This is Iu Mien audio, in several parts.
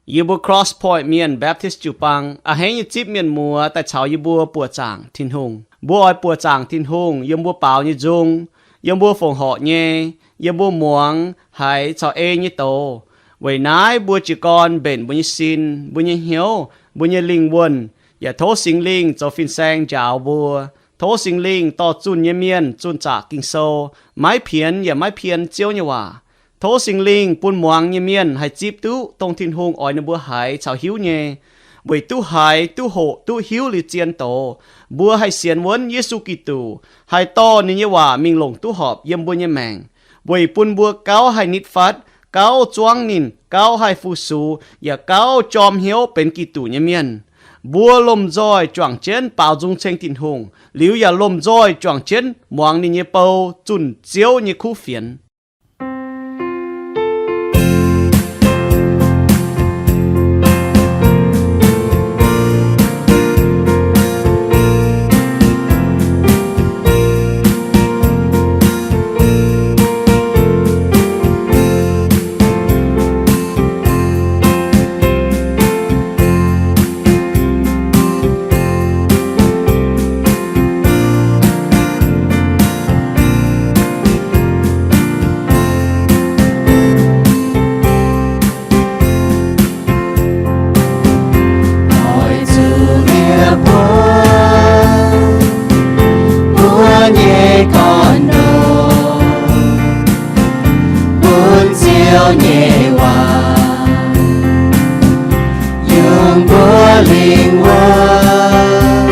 Yie mbuo Cross Point Mienh Baptist jiu-baang a'hneiv nyei zipv mienh muoz daaih caux yie mbuo buoqc zaangc Tin-Hungh. Mbuo oix buoqc zaangc Tin-Hungh yiem mbuo baaux nyei nzung, yiem mbuo fongc horc nyei, yiem mbuo muangx haiz caux ei nyei doz. Weic naaiv mbuo jiez gorn mbenc mbuo nyei sin, mbuo nyei hnyouv, mbuo nyei lingh wuonh, yaac tov Singx Lingh zoux fin-saeng njaaux mbuo. Tov Singx Lingh dorh zunh nyei mienh zunh zaqc Ging-Sou, maiv pienx yaac maiv pien Ziouv nyei waac. Tov Singx Lingh bun muangx nyei mienh haih zipv duqv dongh Tin-Hungh oix ninh mbuo haiz caux hiuv nyei, weic duqv haiz, duqv hoqc, duqv hiuv liuz zien doz, mbuo haih sienx wuonv Yesu Giduc, haih dorh ninh nyei waac mingh longc duqv horpc yiem mbuo nyei maengc, weic bun mbuo gauh haih nitv fatv, gauh zuangv ninh, gauh haih fu-sux, yaac gauh jorm hnyouv benx Giduc nyei mienh. Mbuo lomh nzoih juangc jienv baaux nzung ceng Tin-Hungh, liuz yaac lomh nzoih juangc jienv muangx ninh nyei bou zunh Ziouv nyei kuv fienx. Oix zuqc liepc buo, buo nyei gorn-ndoqv, bun Ziouv nyei waac yungz mbuo lingh wuonh,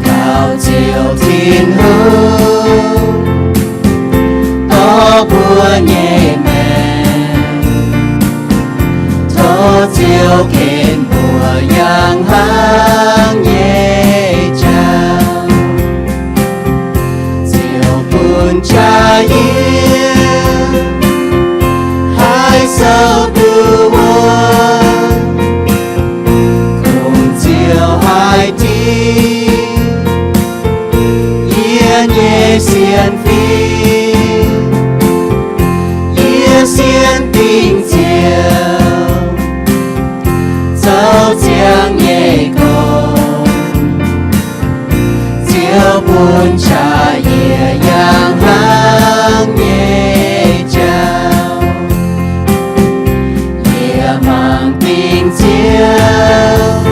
kaux Ziouv Tin-Hungh dorh mbuo nyei maengc. Tov Ziouv ken mbuo yangh hnangv nyei jauv. Ziouv bun qaqv yie haih souv duqv wuonv, kungx Ziouv haih div yie nyei sienx fim. Yie sienx dingc Ziouv, zoux ziangx nyei gong. Ziouv bun qaqv yie yangh hnangv nyei jauv. Yie mangc dingc Ziouv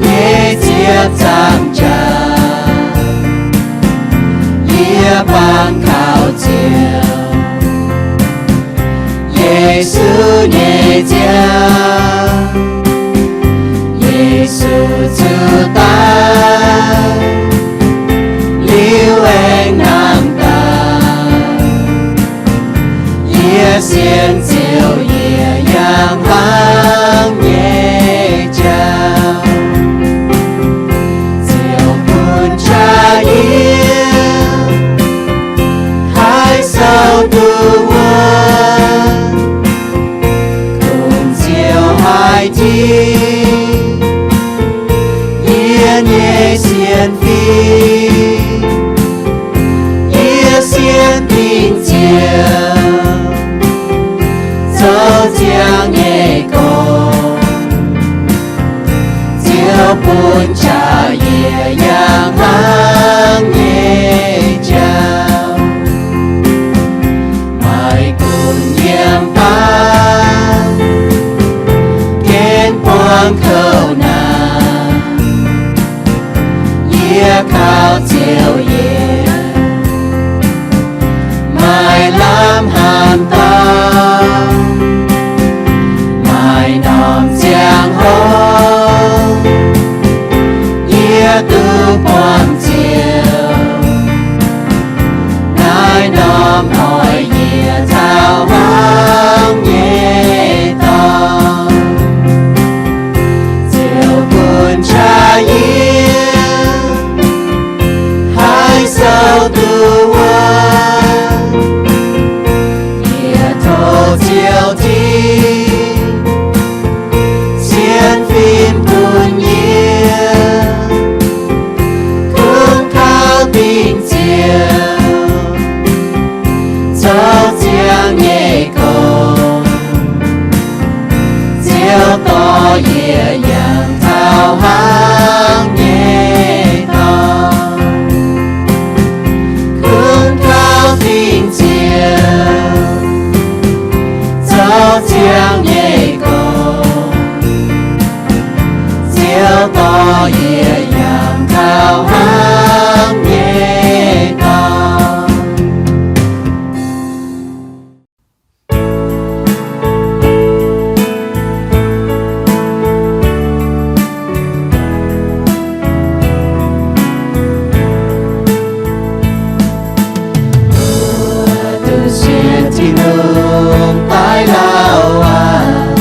nyei ziepc zaangc jaax. Yie bangc kaux Ziouv, Yesu nyei nziaamv. Yesu zuqc daic liuz aengx nangh daaih. Yie sienx Ziouv yie yangh hnangv nyei jauv. Ziouv bun qaqv yie haih souv duqv wuonv, kungx Ziouv haih div yie nyei sienx fim. Yie sienx dingc Ziouv, zoux ziangx nyei gong. Ziouv bun qaqv yie yangh hnangv nyei jauv. Maaih gunv yiem baav gen buangv kouv naanc, yie kaux Ziouv yie maaih lamh hanc dorngx. Maaih norm ziangh hoc yie duqv buangh Ziouv, naaiv norm oix yie taux hnangv nyei dorngx. Ziouv bun qaqv yie haih souv duqv wuonv. Yie tov Ziouv Ziangh nyei gorx, Ziouv dorh yie yangh taux hnangv nyei dorngx. Mbuo duqv sienx Tin-Hungh daaih lauh aqv.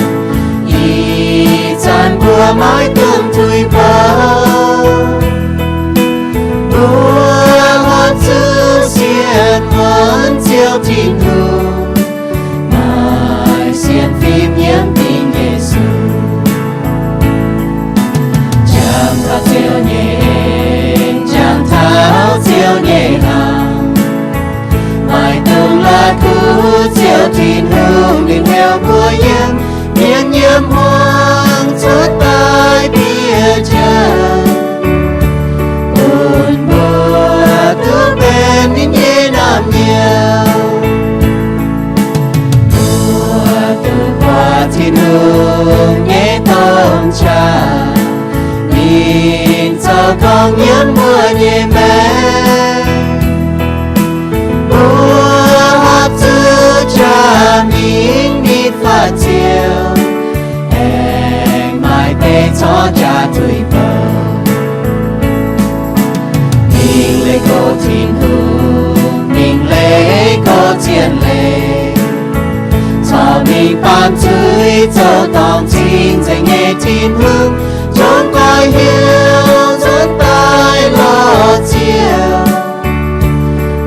Ih zanc mbuo maiv dungx tuix bouh. Mbuo horpc zuqc sienx wuonv Ziouv Tin-Hungh, maaih sienx fim yiem dingc Yesu. Jangx taux Ziouv nyei en, jangx taux Ziouv nyei hlaax, maiv dungx la'kuqv Ziouv Tin-Hungh ninh heuc mbuo yiem mienh yiem hmuangx cuotv daaih bieqc jauv, bun mbuo duqv benx ninh nyei naamh nyouz. Mbuo duqv buatc Tin-Hungh nyei domh qaqv, ninh zoux gorngv nyiemv mbuo nyei maengc. Mbuo horpc zuqc jaax mingh nitv fatv Ziouv, aengx maaih deix corc jaax tuix bouh. Mingh leih goux Tin-Hungh, mingh leih goux zien leiz, corc mingh baamh zuiz zoux dorngc cing-nzengc nyei Tin-Hungh, zungv goiv hnyouv cuotv daaih lorz Ziouv.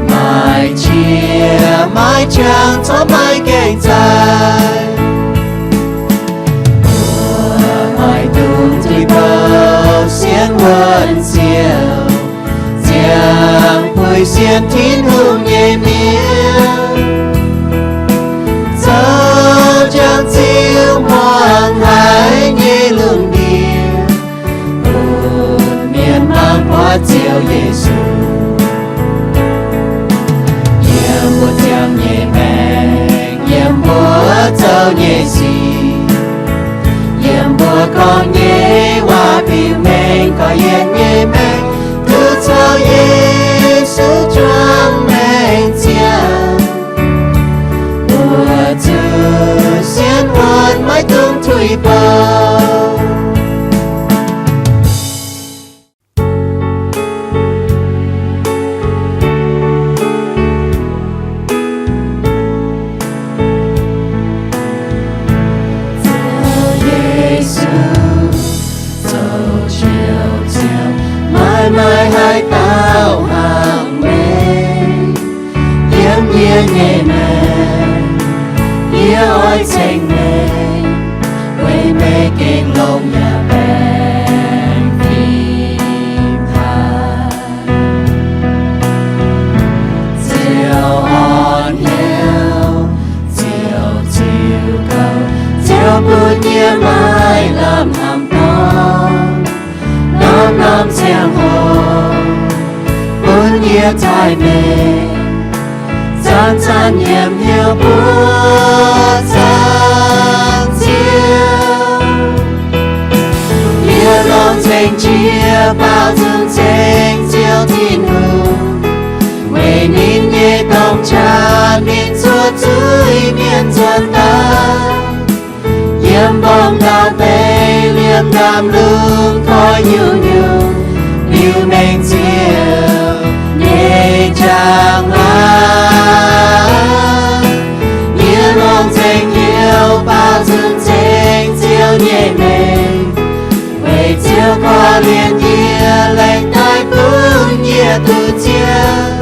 Maaih qiex maaih qangx corc maiv gaengh zaih. Mbuo maiv dungx tuix bouh sienx wuonv Ziouv, ziangh puix sienx Tin-Hungh nyei mienh, zoux jangx ziux hmuangx haic nyei lungh ndiev, bun mienh mangc buatc Ziouv Yesu. Yiem mbuo ziangh nyei maengc, yiem mbuo zoux nyei sic, yiem mbuo gorngv nyei waac biux mengh gorx-youz nyei maengc, duqv caux Yesu juangc maengc ziangh. Mbuo zuqc sienx wuonv, maiv dungx tuix bouh. Ziouv Yesu, zoux Ziouv, Ziouv, maaih maaih haaix dauh hnangv meih? Yiem yie nyei maengc, yie oix ceng meih, weic meih gengh longx yaac baengh fim haic. Ziouv orn hnyouv, Ziouv ziux gouv, Ziouv bun yie maaih lamh hnamv dorngx. Norm-norm ziangh hoc bun yie taaih meih, zanc-zanc yiem hnyouv buov zanc Ziouv. Yie longc nzengc jiex baaux nzung ceng Ziouv Tin-Hungh, weic ninh nyei domh qaqv ninh zuov zuiz mienh nzuonx daaih. Yiem mbong ndau-beih, liemh ndaamv-lungh koi nyungc-nyungc, liuz mengh Ziouv nyei njang-laangc. Yie longc nzengc hnyouv baaux nzung ceng Ziouv nyei mengh, weic Ziouv korv-lienh yie, laengz daaih bun yie duqv Ziouv.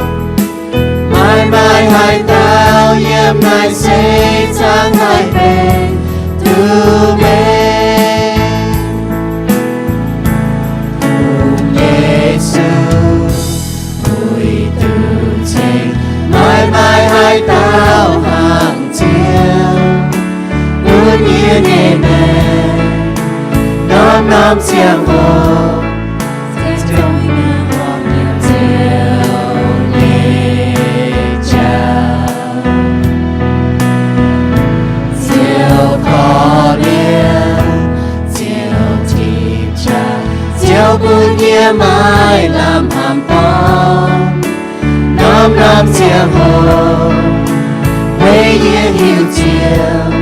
Maaih maaih haaix dauh yiem naaiv seix zaangc haih benx duqv meih, Tin-Hungh Yesu, uix duqv ceng. Maaih maaih haaix dauh hnangv Ziouv, bun yie nyei maengc norm-norm ziangh hoc, Ziouv nyei jauv, Ziouv Maaih lamh hnamv dorngx, norm-norm ziangh hoc, weic yie hiuv Ziouv,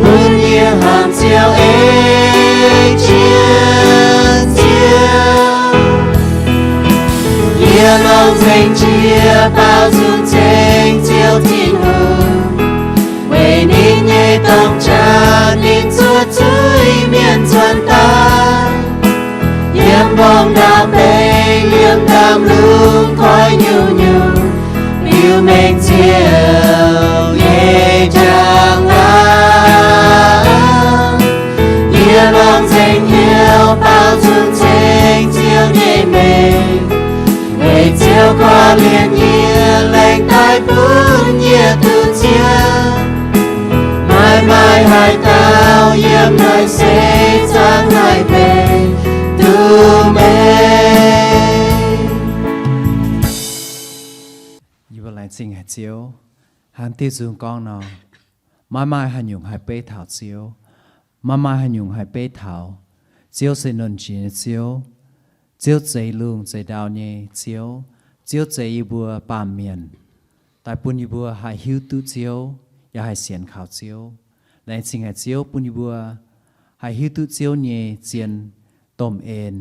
bun yie hnamv Ziouv ei jienv Ziouv. Yie longc nzengc jiex baaux nzung ceng Ziouv Tin-Hungh, weic ninh nyei domh qaqv ninh zuov zuiz mienh nzuonx daaih. Yiem mbong ndaauv beiv, yiem ndaamv-lungh koi nyungc-nyungc, biux mengh Ziouv nyei njang-laangc. Yie longc nzengc hnyouv baaux nzung ceng Ziouv nyei mengh, weic Ziouv korv-lienh yie, laengz daaih bun yie duqv Ziouv. Maaih maaih haaix dauh yiem naaiv seix zaangc naaiv deic-bung duqv mengh. Yie mbuo laengz zingh haic Ziouv. Hnangv diuh nzung gorngv nor, maaih maaih haaix nyungc haih beiv taux Ziouv? Maaih maaih haaix nyungc haih beiv taux? Ziouv se Nernh Jiex nyei Ziouv. Ziouv zeix lungh zeix ndau nyei Ziouv. Ziouv zeix yie mbuo baamh mienh, daaih bun yie mbuo haih hiuv duqv Ziouv, yaac haih sienx kaux Ziouv. Laengz zingh haic Ziouv bun yie mbuo haih hiuv duqv Ziouv nyei zien domh en,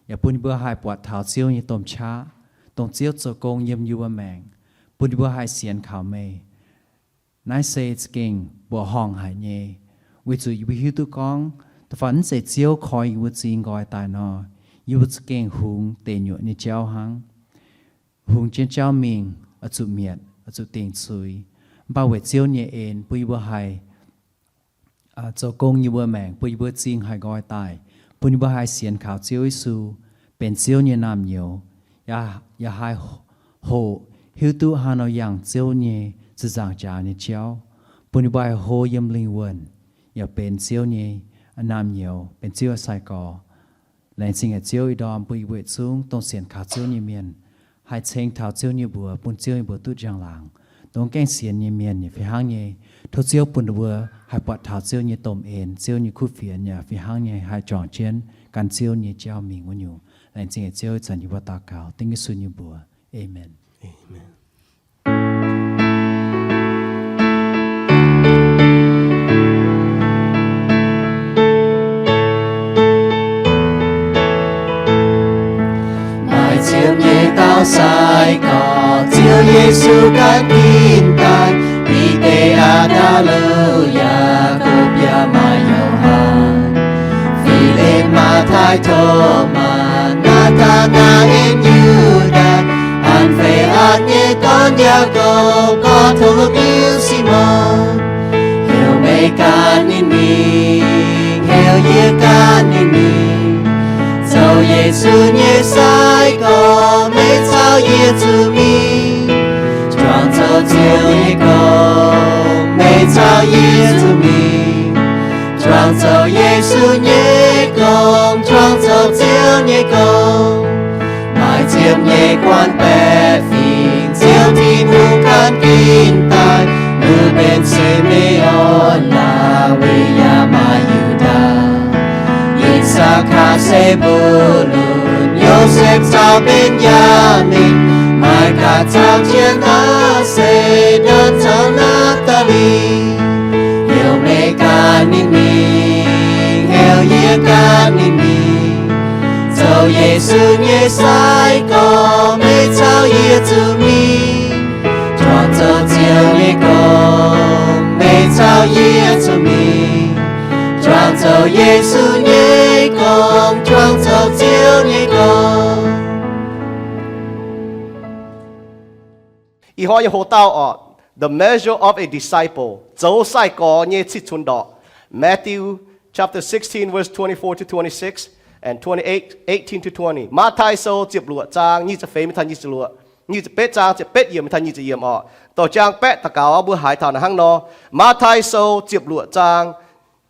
yaac bun yie mbuo haih buatc taux Ziouv nyei domh qaqv, dongh Ziouv zoux gong yiem yie mbuo maengc, bun yie mbuo haih sienx kaux meih. Naaiv se za'gengh mbuoqc horngh haic nyei, weic zuqc yie mbuo hiuv duqv gorngv, da'faanh mv zeiz Ziouv koi yie mbuo zingh nqoi daaih nor, yie mbuo za'gengh hungx deic nyuoqc nyei jauv hnangv. Hungx jienv jauv mingh, oix zuqc mietc, oix zuqc dingc cui. Mv baac weic Ziouv nyei en, bun yie mbuo haih zoux gong yie mbuo maengc, bun yie mbuo zingh haih nqoi daaih, bun yie mbuo haih sienx kaux Ziouv Yesu benx Ziouv nyei naamh nyouz, yaac haih hoqc hiuv duqv haaix nor yangh Ziouv nyei ziepc nzaangc jaax nyei jauv, bun yie mbuo haih hlo yiem lingh wuonh, yaac benx Ziouv nyei naamh nyouz, benx Ziouv nyei sai-gorx. Laengz zingh haic Ziouv ih ndorm bun yie mbuo yietc zungv dongh sienx kaux Ziouv nyei mienh haih ceng taux Ziouv nyei mbuox, bun Ziouv nyei mbuox duqv njang-laangc. Dongh gaengh sienx nyei mienh yaac fih hnangv nyei. Tov Ziouv bun ninh mbuo haih buatc taux Ziouv nyei domh en, Ziouv nyei kuv fienx yaac fih hnangv nyei haih juangc jienv gan Ziouv nyei jauv mingh wuov nyungc. Laengz zingh haic Ziouv, ih zanc yie mbuo daux gaux dengv Yesu nyei mbuox. Aamen. Maaih ziepc nyeic dauh sai-gorx Ziouv Yesu ganh ginv daaih, Bide, Aa^ndau^lu, Yaakopv, yaac maaih Yo^han, Filipv, Matv^taai, Tomaa, Naa^taa^naa^en, Yu^ndaa, An^fe^atc nyei dorn Yaakopv, Bartho^lo^miu, Simon. Heuc meih ganh ninh mingh, heuc yie ganh ninh mingh. Zoux Yesu nyei sai-gorx, meih caux yie zuqc mingh. Juangc zoux Ziouv nyei gong, meih caux yie zuqc mingh. Juangc zoux Yesu nyei gong, juangc zoux Ziouv nyei gong. Maaih ziepc nyeic guanh baeqc fingx, Ziouv Tin-Hungh ganh ginv daaih, Lu^mben, Se^me^on, Laa^we, yaac maaih Yu^ndaa, I^saa^kaa, Se^mbu^lun, Yosepv caux Mben^yaa^min, Maaikaa caux Janaa^se, Ndaa caux Naa^taa^li. Heuc meih ganh ninh mingh, heuc yie ganh ninh mingh. Zoux Yesu nyei sai-gorx, meih caux yie zuqc mingh. Juangc zoux Ziouv nyei gong, meih caux yie zuqc mingh. Juangc zoux Yesu nyei gong, juangc zoux Ziouv nyei gong. Ih hnoi nyei hoc-dauh orqc, The Measure of a Disciple, zoux sai-gorx nyei cih cunx ndorqc. Matthew chapter sixteen, verse twenty-four to twenty-six, and twenty-eight, eighteen to twenty. Matv^tai Sou ziepc luoqc zaang nyic ziepc feix mingh taux nyic ziepc luoqc, nyic ziepc betv zaang ziepc betv yiemc mingh taux nyic ziepc yiemc orqc. Dorh jaang baeqv daux gaux, mbuo haiz taux naaiv hnangv nor. Matv^tai Sou ziepc luoqc zaang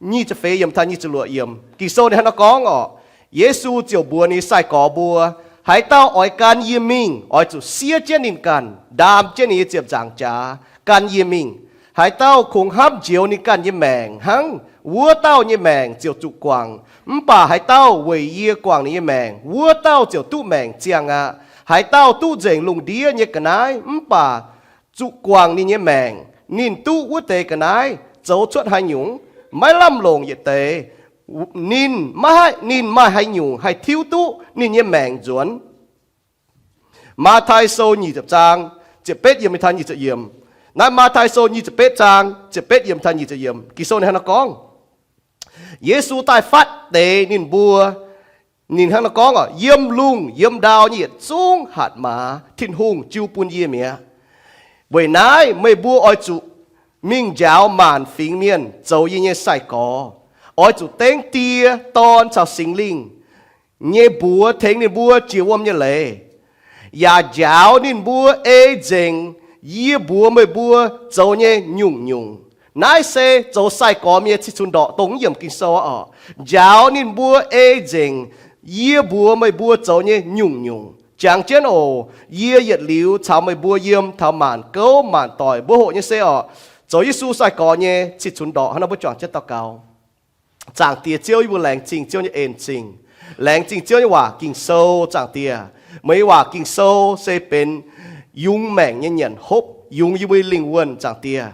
nyic ziepc feix yiemc taux nyic ziepc luoqc yiemc. Ging-Sou ninh hnangv nor gorngv orqc, Yesu ziouc mbuox ninh nyei sai-gorx mbuo, Haaix dauh oix gan yie mingh, oix zuqc siev jienv ninh ganh, ndaam jienv ninh nyei ziepc nzaangc jaax, gan yie mingh. Haaix dauh kungx hnamv njoux ninh ganh nyei maengc hnangv, wuov dauh nyei maengc ziouc zuqc guangc. Mv baac haaix dauh weic yie guangc ninh nyei maengc, wuov dauh ziouc duqv maengc ziangh aqv. Haaix dauh duqv nzengc lungh ndiev nyei ga'naaiv mv baac zuqc guangc ninh nyei maengc, ninh duqv wuov deix ga'naaiv zoux cuotv haaix nyungc? Maiv lamh longc yietc deix. Ninh maiv haih, ninh maaih haaix nyungc haih tiuv duqv ninh nyei maengc nzuonx? Matv^taai Sou nyic ziepc zaang, ziepc betv yiem, nyic ziepc yiem. Naaiv Matv^taai Sou nyic ziepc betv zaang, ziepc betv yiem, nyic ziepc yiem. Ging-Sou ninh hnangv nor gorngv, Yesu daaih fatv deix ninh mbuo, ninh hnangv nor gorngv oc, yiem lungh yiem ndau nyei yietc zungv hatc maaz Tin-Hungh jiu bun yie mi'aqv. Weic naaiv meih mbuo oix zuqc mingh njaaux maanc fingx mienh zoux yie nyei sai-gorx. Oix zuqc dengv Die, Dorn caux Singx Lingh nyei mbuox tengx ninh mbuo jiex wuom nyei leiz, yaac njaaux ninh mbuo ei nzengc yie mbuox meih mbuo zoux nyei nyungc-nyungc. Naaiv se zoux sai-gorx mienh nyei cih cunx ndorqc dongh yiemc Ging-Sou oc. Njaaux ninh mbuo ei nzengc yie mbuox meih mbuo zoux nyei nyungc-nyungc. Jangx jienv oc, yie yietc liuz caux meih mbuo yiem taux maanc gouv maanc doic. Mbuo hoqc nyei se oc, zoux Yesu sai-gorx nyei cih cunx ndorqc hnangv nor mbuo juangc jienv daux gaux. Zaangc Diex Ziouv, yie mbuo laengz zingh Ziouv nyei en-zingh. Laengz zingh Ziouv nyei waac Ging-Sou, Zaangc Diex. Meih nyei waac Ging-Sou se benx yungz maengc nyei nyanc hopv, yungz yie mbuo nyei lingh wuonh, Zaangc Diex.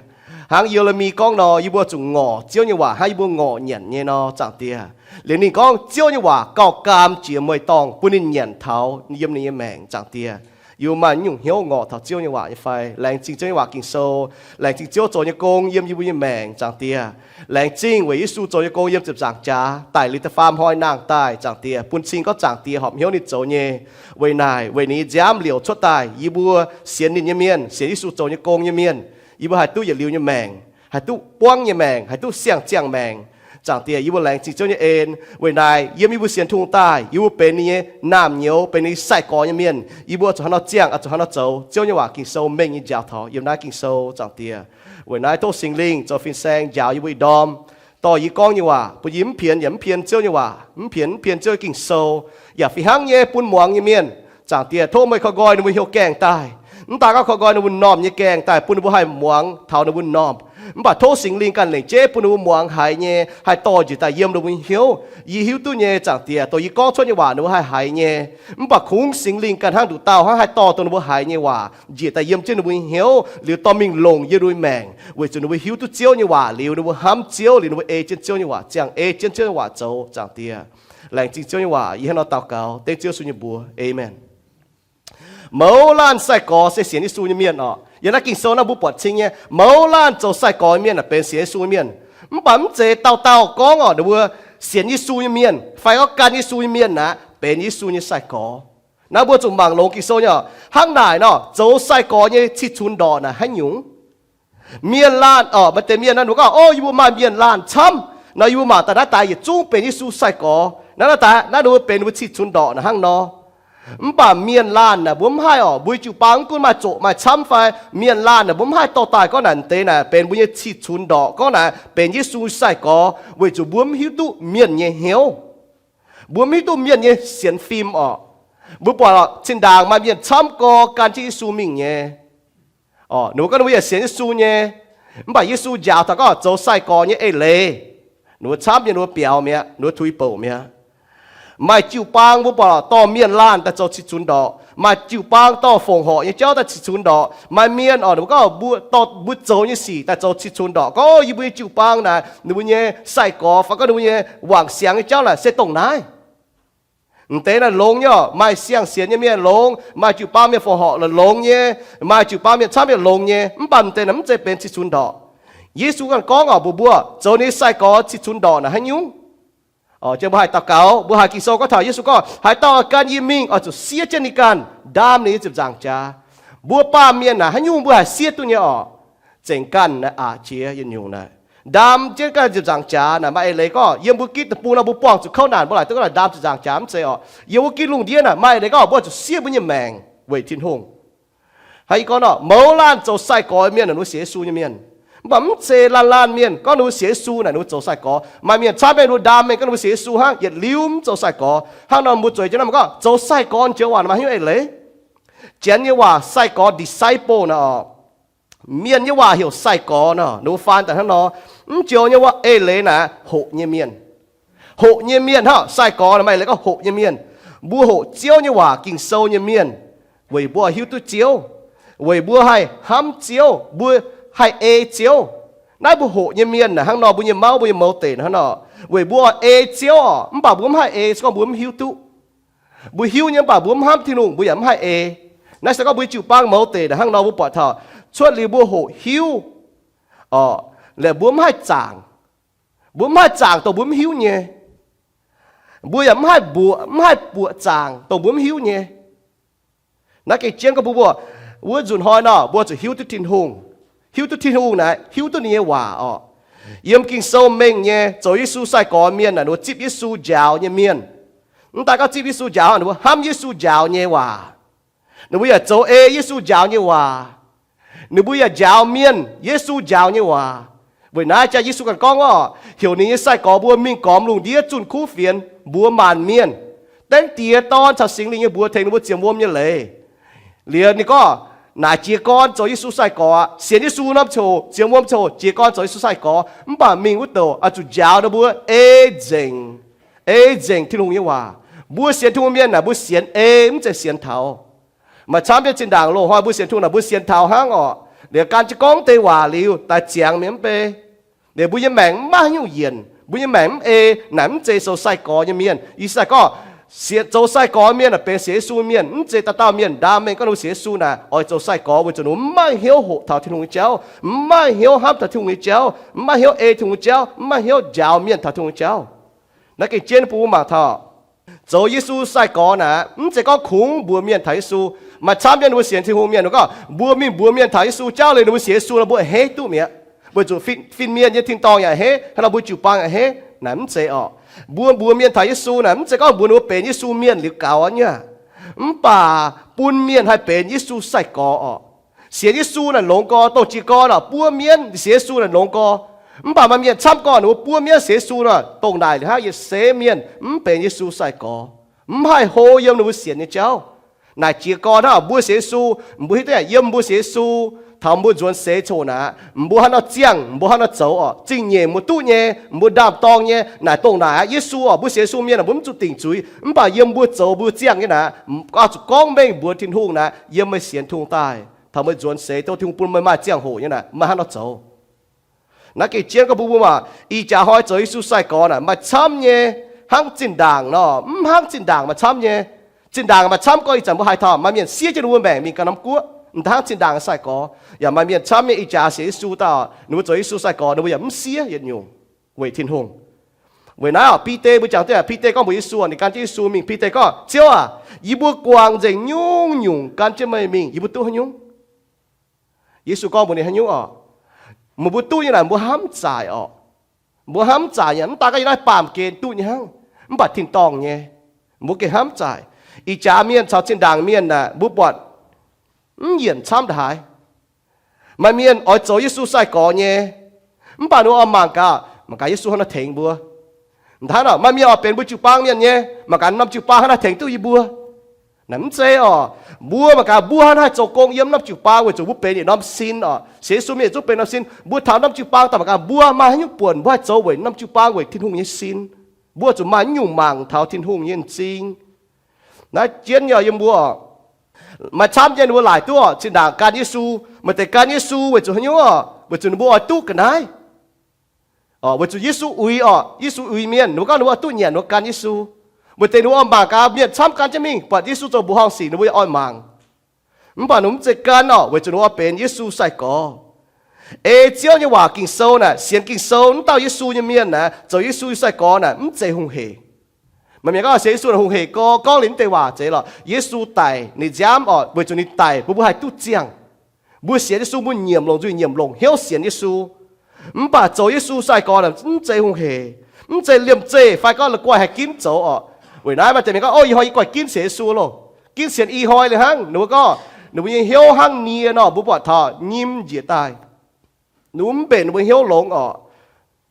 Hnangv Ye^le^mi gorngv nor, yie mbuo zuqc ngorc Ziouv nyei waac hnangv yie mbuo ngorc nyanc nyei nor, Zaangc Diex. Liuz ninh gorngv Ziouv nyei waac gauh gaam jiex mueiz-dorngh bun ninh nyanc taux yiem ninh nyei maengc, Zaangc Diex. Yie mbuo maaih nyungc hnyouv ngorc taux Ziouv nyei waac nyei fai? Laengz zingh Ziouv nyei waac Ging-Sou. Laengz zingh Ziouv zoux nyei gong yiem yie mbuo nyei maengc, Zaangc Diex. Laengz zingh weic Yesu zoux nyei gong yiem ziepc nzaangc jaax daic liuz da'faam hnoi nangh daaih, Zaangc Diex, bun cing gorngv Zaangc Diex horpc hnyouv ninh zoux nyei. Weic naaic, weic ninh nyei nziaamv liouc cuotv daaih, yie mbuo sienx ninh nyei mienh, sienx Yesu zoux nyei gong nyei mienh, yie mbuo haih duqv yietc liuz nyei maengc, haih duqv buangv nyei maengc, haih duqv siang-ziangh maengc. Zaangc Diex, yie mbuo laengz zingh Ziouv nyei en. Weic naaic, yiem yie mbuo sienx Tin-Hungh daaih, yie mbuo benx ninh nyei naamh nyouz, benx ninh nyei sai-gorx nyei mienh. Yie mbuo zuqc hnangv nor ziangh, zuqc hnangv nor zoux. Ziouv nyei waac Ging-Sou mengh nyei njaaux taux yiem naaiv Ging-Sou, Zaangc Diex. Weic naaiv tov Singx Lingh zoux fin-saeng njaaux yie mbuo ih ndorm, dorh yie gorngv nyei waac bun yie mv pienx yaac mv pienx Ziouv nyei waac, mv pienx, mv pienx Ziouv nyei Ging-Sou, yaac fih hnangv nyei bun muangx nyei mienh. Zaangc Diex, tov meih koi nqoi ninh mbuo hnyouv gaengh daaih, mv daaih gorngv koi nqoi ninh mbuo m'normh nyei gaengh daaih bun ninh mbuo haih muangx taux ninh mbuo m'normh. Mv baac tov Singx Lingh ganh lengc jeiv bun ninh mbuo muangx haiz nyei haih dorh njiec daaih yiem ninh mbuo nyei hnyouv. Yie hiuv duqv nyei, Zaangc Diex, dongh yie gorngv cuotv nyei waac ninh mbuo haih haiz nyei. Mv baac kungx Singx Lingh ganh hnangv nduqc dauh hnangv haih dorh dongh ninh mbuo haiz nyei waac njiec daaih yiem jienv ninh mbuo nyei hnyouv liuz dorh mingh longc yiem ninh mbuo nyei maengc, weic zuqc ninh mbuo hiuv duqv Ziouv nyei waac liuz, ninh mbuo hnamv Ziouv liuz, ninh mbuo ei jienv Ziouv nyei waac ziangh, ei jienv Ziouv nyei waac zoux, Zaangc Diex. Laengz zingh Ziouv nyei waac. Yie hnangv nor daux gaux dengv Ziouv Yesu nyei mbuox. Aamen. Mouz laanh sai-gorx se sienx Yesu nyei mienh oc. Yiem naaiv Ging-Sou naaiv mbuo buatc cing nyei, mouz laanh zoux sai-gorx nyei mienh aeqv, benx sienx Yesu nyei mienh. Mv baac mv zeiz dauh dauh gorngv oc, ninh mbuo sienx Yesu nyei mienh fai gorngv gan Yesu nyei mienh aeqv, benx Yesu nyei sai-gorx. Naaiv mbuo zuqc mangc longx Ging-Sou nyei oc. Hnangv naaic nor, zoux sai-gorx nyei cih cunx ndorqc naaic haaix nyungc? Mienh laanh oc, maaih deix mienh naaiv ninh mbuo gorngv, O, yie mbuo maaih mienh laanh camv nor, yie mbuo mangc daaih naaiv daaix yietc zungv benx Yesu sai-gorx. Naaiv, naaiv daaix naaiv ninh mbuo benx ninh mbuo cih cunx ndorqc naaic hnangv nor. Mv baac mienh laanh naaic mbuo mv haih oc. Mbuo jiu-baang mv gunv maaih zoqc maaih camv fai mienh laanh naaic mbuo mv haih dorh daaih gorngv naaic deix naaic benx mbuo nyei cih cunx ndorqc, gorngv naaic benx Yesu sai-gorx, weic zuqc mbuo mv hiuv duqv mienh nyei hnyouv. Mbuo mv hiuv duqv mienh nyei sienx fim oc. Mbuo buatc oc, zinh ndaangc maaih mienh camv gorx gan jienv Yesu mingh nyei. Ninh mbuo gorngv ninh mbuo yaac sienx Yesu nyei. Mv baac Yesu njaaux taux gorngv zoux sai-gorx nyei eix leiz, ninh mbuo camv nyei, ninh mbuo biaux mi'aqv, ninh mbuo tuix bouc mi'aqv. Maaih jiu-baang mbuo buatc oc, dorh mienh laanh daaih zoux cih cunx ndorqc. Maaih jiu-baang dorh fongc horc nyei jauv daaih cih cunx ndorqc. Maaih mienh oc, ninh mbuo gorngv mbuo dorh mbuo zoux nyei sic daaih zoux cih cunx ndorqc, gorngv yie mbuo nyei jiu-baang naaic, ninh mbuo nyei sai-gorx fai gorngv ninh mbuo nyei wangc siangx nyei jauv naaic se dongh naaiv. M'deix naaic longx nyei oc. Maaih siang-sienx nyei mienh longx, maaih jiu-baang mienh fongc horc longx nyei, maaih jiu-baang mienh camv mienh longx nyei, mv baac m'deix naaic mv zeiz benx cih cunx ndorqc. Yesu ganh gorngv oc, mbuox mbuo zoux ninh nyei sai-gorx cih cunx ndorqc naaic haaix nyungc? Mbuo haih daux gaux, mbuo haih Ging-Sou gorngv taux Yesu gorngv, Haaix dauh oix gan yie mingh, oix zuqc siev jienv ninh ganh, ndaam ninh nyei ziepc nzaangc jaax. Mbuo baamh mienh naaic haaix nyungc mbuo haih siev duqv nyei oc? Zengc ganh naaic aqc jiex yietc nyungc naaic. Ndaam jienv ganh ziepc nzaangc jaax naaic maaih eix leiz gorngv, yiem mbuo gitv deic-bung nor mbuo buangh zuqc kouv naanc, mbuo laaic duqv gorngv ndaam ziepc nzaangc jaax mv zeiz oc. Yiem wuov gitv lungh ndiev naaic maaih eix leiz gorngv mbuo zuqc siev mbuo nyei maengc weic Tin-Hungh. Hnangv yie gorngv nor, mouz laanh zoux sai-gorx mienh naaic ninh mbuo sienx Yesu nyei mienh. Mv baac mv zeiz laanh laanh mienh gorngv ninh mbuo sienx Yesu naaic ninh mbuo zoux sai-gorx. Maaih mienh camv mienh ninh mbuo ndaam mienh gorngv ninh mbuo sienx Yesu hnangv, yietc liuz mv zoux sai-gorx. Hnangv nor mbuo zueiz jienv nor gorngv zoux sai-gorx joux waac naaic maaih haaix nyungc eix leiz? Janx nyei waac sai-gorx disciple naaic oc. Mienh nyei waac heuc sai-gorx nor, ninh mbuo faan daaih hnangv nor. Mv joux nyei waac eix leiz naaic hoqc nyei mienh. Hoqc nyei mienh hnangv sai-gorx nor, maaih leiz gorngv hoqc nyei mienh. Mbuo hoqc Ziouv nyei waac, Ging-Sou nyei mienh, weic mbuo hiuv duqv Ziouv, weic mbuo haih hnamv Ziouv, mbuo haih ei Ziouv. Naaiv mbuo hoqc nyei mienh naaic hnangv nor, mbuo nyei mauv, mbuo nyei mouz deic hnangv nor, weic mbuo ei Ziouv oc, mv baac mbuo mv haih ei se gorngv mbuo mv hiuv duqv. Mbuo hiuv nyei mv baac mbuo mv hnamv Tin-Hungh, mbuo yaac mv haih ei. Naaiv se gorngv mbuo jiu-baang mouz deic naaic hnangv nor, mbuo buatc taux cuotv liuz mbuo hoqc hiuv oc, laaix mbuo mv haih zaangc. Mbuo mv haih zaangc dongh mbuo mv hiuv nyei. Mbuo yaac mv haih mbuoqc, mv haih buoqc zaangc dongh mbuo mv hiuv nyei. Naaiv gengh jienv gorngv mbuo, mbuo wuov nzunc hnoi nor, mbuo zuqc hiuv duqv Tin-Hungh. Hiuv duqv Tin-Hungh naaic, hiuv duqv ninh nyei waac oc. Yiem Ging-Sou mengh nyei, zoux Yesu sai-gorx mienh naaic, ninh mbuo zipv Yesu njaaux nyei mienh. Mv daan gorngv zipv Yesu njaaux, ninh mbuo hnamv Yesu njaaux nyei waac. Ninh mbuo yaac zoux ei Yesu njaaux nyei waac. Ninh mbuo yaac njaaux mienh Yesu njaaux nyei waac. Weic naaiv jaa Yesu ganh gorngv oc, heuc ninh nyei sai-gorx mbuo mingh gormx lungh ndiev zunh kuv fienx mbuox maanc mienh, Dengv Diex, Dorn caux Singx Lingh nyei mbuox tengx ninh mbuo zienx wuom nyei leiz. Liuz ninh gorngv, naaic jiez gorn zoux Yesu sai-gorx aqv. Sienx Yesu norm ziangh hoc, zienx wuom ziangh hoc jiez gorn zoux Yesu sai-gorx, mv baac mingh wuov douc oix zuqc njaaux ninh mbuo ei nzengc, ei nzengc Tin-Hungh nyei waac. Mbuo sienx Tin-Hungh mienh naaic, mbuo sienx ei, mv zeiz sienx taux. Maaih camv nyei zinh ndaangc loz-hnoi mbuo sienx Tin-Hungh naaic, mbuo sienx taux hnangv oc. Liuz gan jienv gorngv deix waac liuz daaih ziangx mienh mv bei. Liuz mbuo nyei maengc mv maaih haaix nyungc yienc, mbuo nyei maengc mv ei, naaic mv zeiz zoux sai-gorx nyei mienh. Ih zanc gorngv, sienx zoux sai-gorx mienh naaic benx sienx Yesu mienh, mv zeiz dauh dauh mienh ndaam mengh gorngv ninh mbuo sienx Yesu naaic oix zoux sai-gorx, weic zuqc ninh mbuo mv maaih hnyouv hoqc taux Tin-Hungh nyei jauv, mv maaih hnyouv hnamv taux Tin-Hungh nyei jauv, mv maaih hnyouv ei Tin-Hungh nyei jauv, mv maaih hnyouv njaaux mienh taux Tin-Hungh nyei jauv. Naaiv gengh jienv bun mbuo mangc taux, zoux Yesu sai-gorx naaic, mv zeiz gorngv kungx mbuox mienh taux Yesu. Maaih camv nyei ninh mbuo sienx Tin-Hungh mienh, ninh gorngv mbuo mingh mbuox mienh taux Yesu jauv liuz ninh mbuo sienx Yesu nor, mbuo a'hneiv duqv mi'aqv. Weic zuqc fin-mienh nyei tin-dorngh yaac a'hneiv, hnangv nor mbuo jiu-baang a'hneiv. Naaic mv zeiz oc. Mbuo mbuox mienh taux Yesu naaic, mv zeiz gorngv mbuox ninh mbuo benx Yesu mienh liuz gaux aqv nyei. Mv baac bun mienh haih benx Yesu sai-gorx oc. Sienx Yesu naaic longx gorx, dongh jiez gorn oc, buov mienv sienx Yesu naaic longx gorx. Mv baac maaih mienh camv gorngv ninh mbuo buov mienv sienx Yesu nor, dongh naaic liuz hnangv yietc seix mienh mv benx Yesu sai-gorx, mv haih hlo yiem ninh mbuo sienx nyei jauv. Naaic jiez gorn hnangv mbuo sienx Yesu, mbuo hiuv duqv yiem mbuo sienx Yesu, taux mbuo nzuonx seix coc naaic, mbuo hnangv nor ziangh, mbuo hnangv nor zoux oc, zingh nyeic mbuo duqv nyei, mbuo ndaam-dorng nyei, naaic dongh naaic aqv. Yesu oc, mbuo sienx Yesu mienh naaic mbuo mv zuqc dingc zuiz, mv baac yiem mbuo zoux mbuo ziangh nyei naaic, oix zuqc gorngv mengh mbuox Tin-Hungh naaic, yiem meih sienx Tin-Hungh daaih taux meih nzuonx seix, dongh Tin-Hungh bun meih maaih ziangh hoc nyei naaic, meih hnangv nor zoux. Naaiv gengh jienv gorngv mbuo mbuo maah, ih jaax hnoi zoux Yesu sai-gorx naaic maaih camv nyei, hnangv zinh ndaangc nor, mv hnangv zinh ndaangc maaih camv nyei. Zinh ndaangc maaih camv gorngv ih zanc mbuo haiz taux maaih mienh siev jienv ninh mbuo maengc mingh ganh norm guoqv, m'daaih hnangv zinh ndaangc sai-gorx. Yaac maaih mienh camv nyei ih jaax sienx Yesu daaih, ninh mbuo zoux Yesu sai-gorx ninh mbuo yaac mv siev yietc nyungc weic Tin-Hungh. Weic naaiv oc, Bide mbuo jangx duqv, Bide gorngv mbuox Yesu, ninh gan jienv Yesu mingh, Bide gorngv, Ziouv aac, yie mbuo guangc nzengc nyungc-nyungc gan jienv meih mingh, yie mbuo duqv haaix nyungc? Yesu gorngv mbuox ninh haaix nyungc oc? Meih mbuo duqv nyei naaic mbuo hnamv zaaic oc. Mbuo hnamv zaaic nyei, mv daan gorngv yiem naaiv baamh gen duqv nyei hnangv, mv baac tin-dorngh nyei, mbuo gengh hnamv zaaic. Ih jaax mienh caux zinh ndaangc mienh naaic mbuo buatc mv yienc camv ndongc haaix. Maaih mienh oix zoux Yesu sai-gorx nyei, mv baac ninh mbuo oix mangc gaax, mangc gaax Yesu hnangv naaiv tengx mbuo. Hnangv nor maaih mienh oix benx mbuo jiu-baang mienh nyei, mangc gaax norm jiu-baang hnangv naaiv tengx duqv yie mbuo. Naaiv mv zeiz oc. Mbuo mangc gaax mbuo hnangv naaiv haih zoux gong yiem norm jiu-baang weic zuqc mbuo benx yietc norm sin oc. Sienx Yesu mienh zungv benx norm sin. Mbuo taux norm jiu-baang daaih mangc gaax mbuo maaih haaix nyungc buonc mbuo haih zoux weic norm jiu-baang weic Tin-Hungh nyei sin. Mbuo zuqc maaih nyungc mangc taux Tin-Hungh nyei m'zing. Naaiv jienv nyei yiem mbuo oc. Maaih camv nyei ninh mbuo laaic duqv oc, zinh ndaangc gan Yesu. Maaih deix gan Yesu weic zuqc haaix nyungc oc? Weic zuqc ninh mbuo oix duqv ga'naaiv. Weic zuqc Yesu uix oc, Yesu uix mienh, ninh mbuo gorngv ninh mbuo oix duqv nyanc ninh mbuo gan Yesu. Maaih deix ninh mbuo oix mangc gaax mienh camv gan jienv mingh, buatc Yesu zoux mbuoqc horngh sic ninh mbuo yaac oix mangc. Mv baac ninh mbuo mv zeiz gan oc, weic zuqc ninh mbuo oix benx Yesu sai-gorx. Ei Ziouv nyei waac Ging-Sou naaic, sienx Ging-Sou wuov dauh Yesu nyei mienh naaic, zoux Yesu nyei sai-gorx naaic mv zeiz hungh hec. Maaih mienh gorngv sienx Yesu naaic hungh hec gorx, gorngv liuz mv deix waac zeiz lorqc. Yesu daic, ninh nziaamv oc, weic zuqc ninh daic bun mbuo haih duqv ziangh. Mbuo sienx Yesu mbuo nyiemc longc nzuih nyiemc longc hnyouv sienx Yesu. Mv baac zoux Yesu sai-gorx naaic mv zeiz hungh hec, mv zeiz liemh zeih fai gorngv la'guaih haih ginv zoux oc. Weic naaiv maaih deix mienh gorngv, Ov, ih hnoi yie guaih ginv sienx Yesu loh. Ginv sienx i hnoi liuz hnangv. Ninh mbuo gorngv ninh mbuo nyei hnyouv hnangv nie nor, mbuo buatc taux nyim njiec daaih. Ninh mbuo mv mbenc ninh mbuo hnyouv longx oc.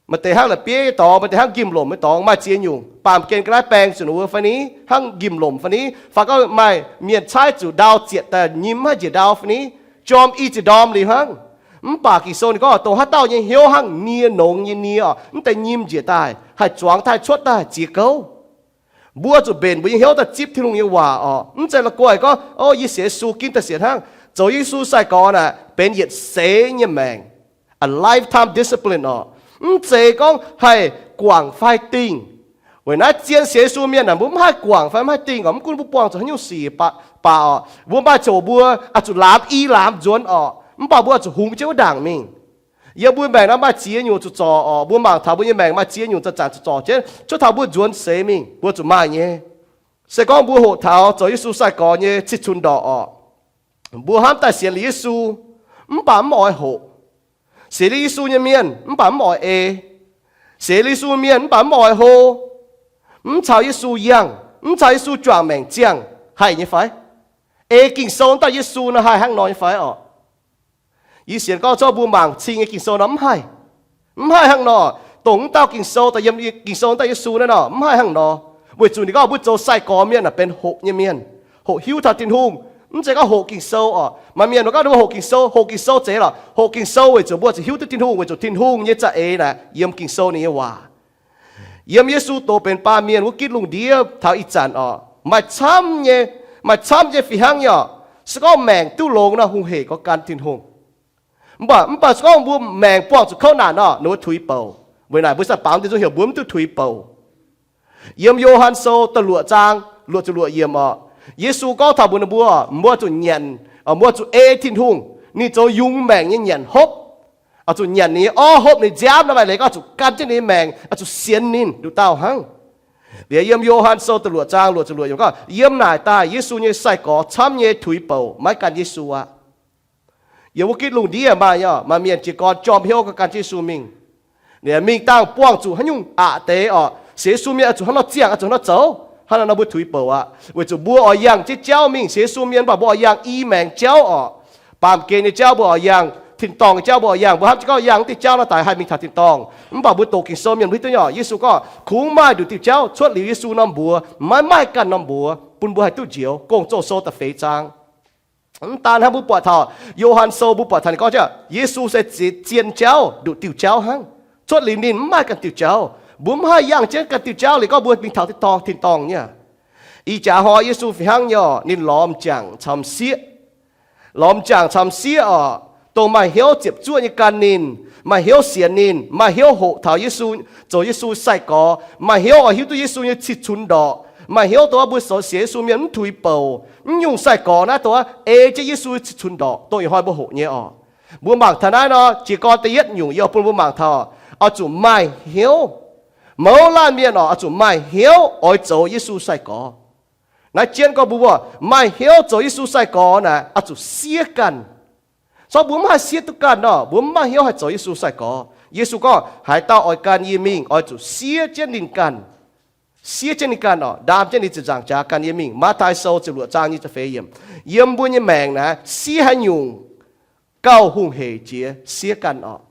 Maaih deix hnangv la'bieiv nyei dorngx, maaih deix hnangv njimv-lomc nyei dorngx, maaih ziex nyungc. Baamh gen ga'naaiv baeng zuqc ninh mbuo fai ni, hnangv njimv-lomc fai ni, fai gorngv maaih mienh caaiv zuqc ndau zietc daaih nyim maiv njiec ndau fai ni, jorm i ziepc ndorm liuz hnangv. Mv baac Ging-Sou ninh gorngv dongh haaix dauh nyei hnyouv hnangv nie nongx nyei nie oc, mv deix nyim njiec daaih, haih zuangx daaih, cuotv daaih, ziex gouv. Mbuo zuqc mbenc mbuo nyei hnyouv daaih zipv Tin-Hungh nyei waac oc. Mv zeiz la'guaih gorngv, o, yie sienx Yesu ginv daaih sienx hnangv. Zoux Yesu sai-gorx naaic benx yietc seix nyei maengc, a lifetime discipline oc. Mv zeiz gorngv haih guangc fai dingh. Weic naaiv zien sienx Yesu mienh aah, mbuo mv haih guangc fai mv haih dingh oc. Mv gunv mbuo buangh zuqc haaix nyungc sic baac oc, mbuo maaih ziangh hoc mbuo oix zuqc laamz i laamz nzuonx oc, mv baac mbuo oix zuqc hungx jienv wuov ndaangc mingh. Yiem mbuo maengc naaiv maaih ziex nyungc zuqc zorc oc. Mbuo mangc taux mbuo nyei maengc maaih ziex nyungc zanc-zanc zuqc zorc jienv, cuotv taux mbuo nzuonx seix mingh, mbuo zuqc maaih nyei. Se gorngv mbuo hoqc taux zoux Yesu sai-gorx nyei cih cunx ndorqc oc, mbuo hnamv daaih sienx liuz Yesu, mv baac mv oix hoqc. Sienx liuz Yesu nyei mienh mv baac mv oix ei. Sienx liuz Yesu mienh mv baac mv oix hlo, mv caux Yesu yangh, mv caux Yesu juangc maengc ziangh, haih nyei fai? Ei Ging-Sou dauh Yesu nor haih hnangv nor nyei fai oc? Yie sienx gorngv zorqv mbuo mangc cing nyei Ging-Sou nor mv haih. Mv haih hnangv nor. Dongh mv dauh Ging-Sou, daaih yiem Ging-Sou dauh Yesu naaiv nor mv haih hnangv nor. Weic zuqc ninh gorngv mbuo zoux sai-gorx mienh aah, benx hoqc nyei mienh, hoqc hiuv taux Tin-Hungh. Mv zeiz gorngv hoqc Ging-Sou oc. Maaih mienh nor gorngv mbuo hoqc Ging-Sou, hoqc Ging-Sou zeiz lorqc. Hoqc Ging-Sou weic zuqc mbuo zuqc hiuv duqv Tin-Hungh, weic zuqc Tin-Hungh nyei za'eix naaic yiem Ging-Sou ninh nyei waac. Yiem Yesu doz benx baamh mienh wuov gitv lungh ndiev taux ih zanc oc, maaih camv nyei, maaih camv nyei fih hnangv nyei oc. Se gorngv maengc duqv longx nor, hungh hec gorngv gan Tin-Hungh. Mv baac, mv baac se gorngv mbuo maengc buangh zuqc kouv naanc nor, ninh mbuo tuix bouc. Weic naaic mbuo sai-baamz deix nzung heuc mbuo mv duqv tuix bouc. Yiem Yo^han Sou da'luoqc zaang luoqc ziepc luoqc yiemc oc, Yesu gorngv taux mbuox ninh mbuo, mbuo zuqc nyanc, mbuo zuqc ei Tin-Hungh, ninh zoux yungz maengc nyei nyanc hopv. Oix zuqc nyanc ninh nyei orv, hopv ninh nziaamv, naaiv maaih leiz gorngv zuqc gan jienv ninh nyei maengc, oix zuqc sienx ninh nduqc dauh hnangv. Liuz yiem Yo^han Sou da'luoqc zaang luoqc ziepc luoqc yiemc gorngv, yiem naaic daaih Yesu nyei sai-gorx camv nyei tuix bouc maiv gan Yesu aqv. Yiem wuov gitv lungh ndiev maaih, maaih mienh jiez gorn jorm hnyouv gan jienv Yesu mingh. Ninh mingh dangh buangh zuqc haaix nyungc aqc deix oc. Sienx Yesu mienh oix zuqc hnangv nor ziangh, oix zuqc hnangv nor zoux, hnangv naaiv nor mbuo tuix bouc aqv. Weic zuqc mbuo oix yangh jienv jauv mingh. Sienx Yesu mienh mv baac mbuo oix yangh i maengx jauv oc. Baamh gen nyei jauv mbuo oix yangh, tin-dorngh nyei jauv mbuo oix yangh. Mbuo hnamv jienv gorngv yangh wuov diuh jauv nor daaih haih mingh taux tin-dorngh. Mv baac mbuo doqc Ging-Sou mienh mbuo hiuv duqv nyei oc. Yesu gorngv kungx maaih nduqc diuh jauv cuotv liuz Yesu norm mbuox, maiv maaih ganh norm mbuox bun mbuo haih duqv njoux. Gong-Zoh Sou da'feix zaang. Mv daan hnangv, mbuo buatc taux Yo^han Sou, mbuo buatc taux ninh gorngv jienv Yesu se zien jauv, nduqc diuh jauv hnangv. Cuotv liuz ninh mv maaih ganh diuh jauv. Mbuo mv haih yangh jienv ganh diuh jauv liuz gorngv mbuo mingh taux tin-dorngh, tin-dorngh nyei. Ih jaax hnoi Yesu fih hnangv nyei oc, ninh lorz m'jangc caux m'sieqv. Lorz m'jangc caux m'sieqv oc, dongh maaih hnyouv ziepc zuoqv nyei gan ninh, maaih hnyouv sienx ninh, maaih hnyouv hoqc taux Yesu, zoux Yesu sai-gorx, maaih hnyouv oix hiuv duqv Yesu nyei cih cunx ndorqc, maaih hnyouv dongh mbuo sienx Yesu mienh mv tuix bouc. Mv nyungc sai-gorx naaiv dongh ei jienv Yesu cih cunx ndorqc, dongh ih hnoi mbuo hoqc nyei oc. Mbuo mangc taux naaiv nor, jiez gorn da'yietv nyungc yie bun mbuo mangc taux, oix zuqc maaih hnyouv. Mouz laanh mienh oc, oix zuqc maaih hnyouv oix zoux Yesu sai-gorx. Naaiv jienv gorngv mbuo, mbuo maaih hnyouv zoux Yesu sai-gorx naaic, oix zuqc siev ganh. Corc mbuo mv haih siev duqv ganh nor, mbuo mv maaih hnyouv haih zoux Yesu sai-gorx. Yesu gorngv, haaix dauh oix gan yie mingh, oix zuqc siev jienv ninh ganh. Siev jienv ninh ganh oc, ndaam jienv ninh ziepc nzaangc jaax gan yie mingh. Matv^taai Sou ziepc luoqc zaang nyic ziepc feix yiemc. Yiem mbuo nyei maengc naaic, siev haaix nyungc gauh hungh hec jiex? Siev ganh oc.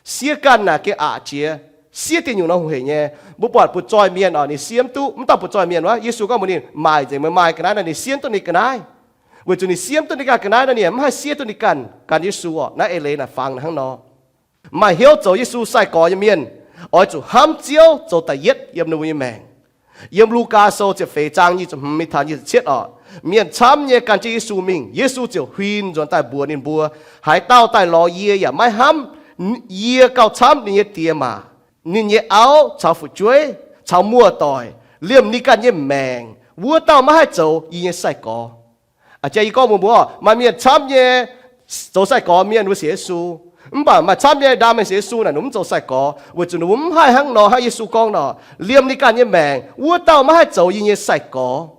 Siev ganh naaic gengh aqc jiex. Siev diuh nyungc nor hungh hec nyei. Mbuo buatc butv-zoih mienh oc, ninh siev mv duqv, mv dauh butv-zoih mienh wuov, Yesu gorngv mbuox ninh, maaih nzengc meih maaih ga'naaiv nor, ninh siev mv duqv ninh ga'naaiv. Weic zuqc ninh siev mv duqv ninh ganh ga'naaiv nor, ninh mv haih siev duqv ninh ganh, gan Yesu oc. Naaiv eix leiz naaic fangx hnangv nor. Maaih hnyouv zoux Yesu sai-gorx nyei mienh, oix zuqc hnamv Ziouv zoux da'yietv yiem ninh mbuo nyei maengc. Yiem Lugaa Sou ziepc feix zaang nyic ziepc hmz mingh taux nyic ziepc cietv oc, mienh camv nyei gan jienv Yesu mingh, Yesu ziouc huin nzuonx daaih mbuox ninh mbuo, haaix dauh daaih lorz yie yaac maiv hnamv yie gauh camv ninh nyei diex maac, ninh nyei auv caux fu'jueiv caux muoz-doic, liemh ninh ganh nyei maengc, wuov dauh maiv haih zoux yie nyei sai-gorx. Aa, jang yie gorngv mbuox mbuo, maaih mienh camv nyei zoux sai-gorx mienh wuov sienx Yesu, mv baac maaih camv nyei ndaam mienh sienx Yesu naaic ninh mv zoux sai-gorx, weic zuqc ninh mbuo mv haih hnangv nor hnangv Yesu gorngv nor, liemh ninh ganh nyei maengc, wuov dauh maiv haih zoux yie nyei sai-gorx.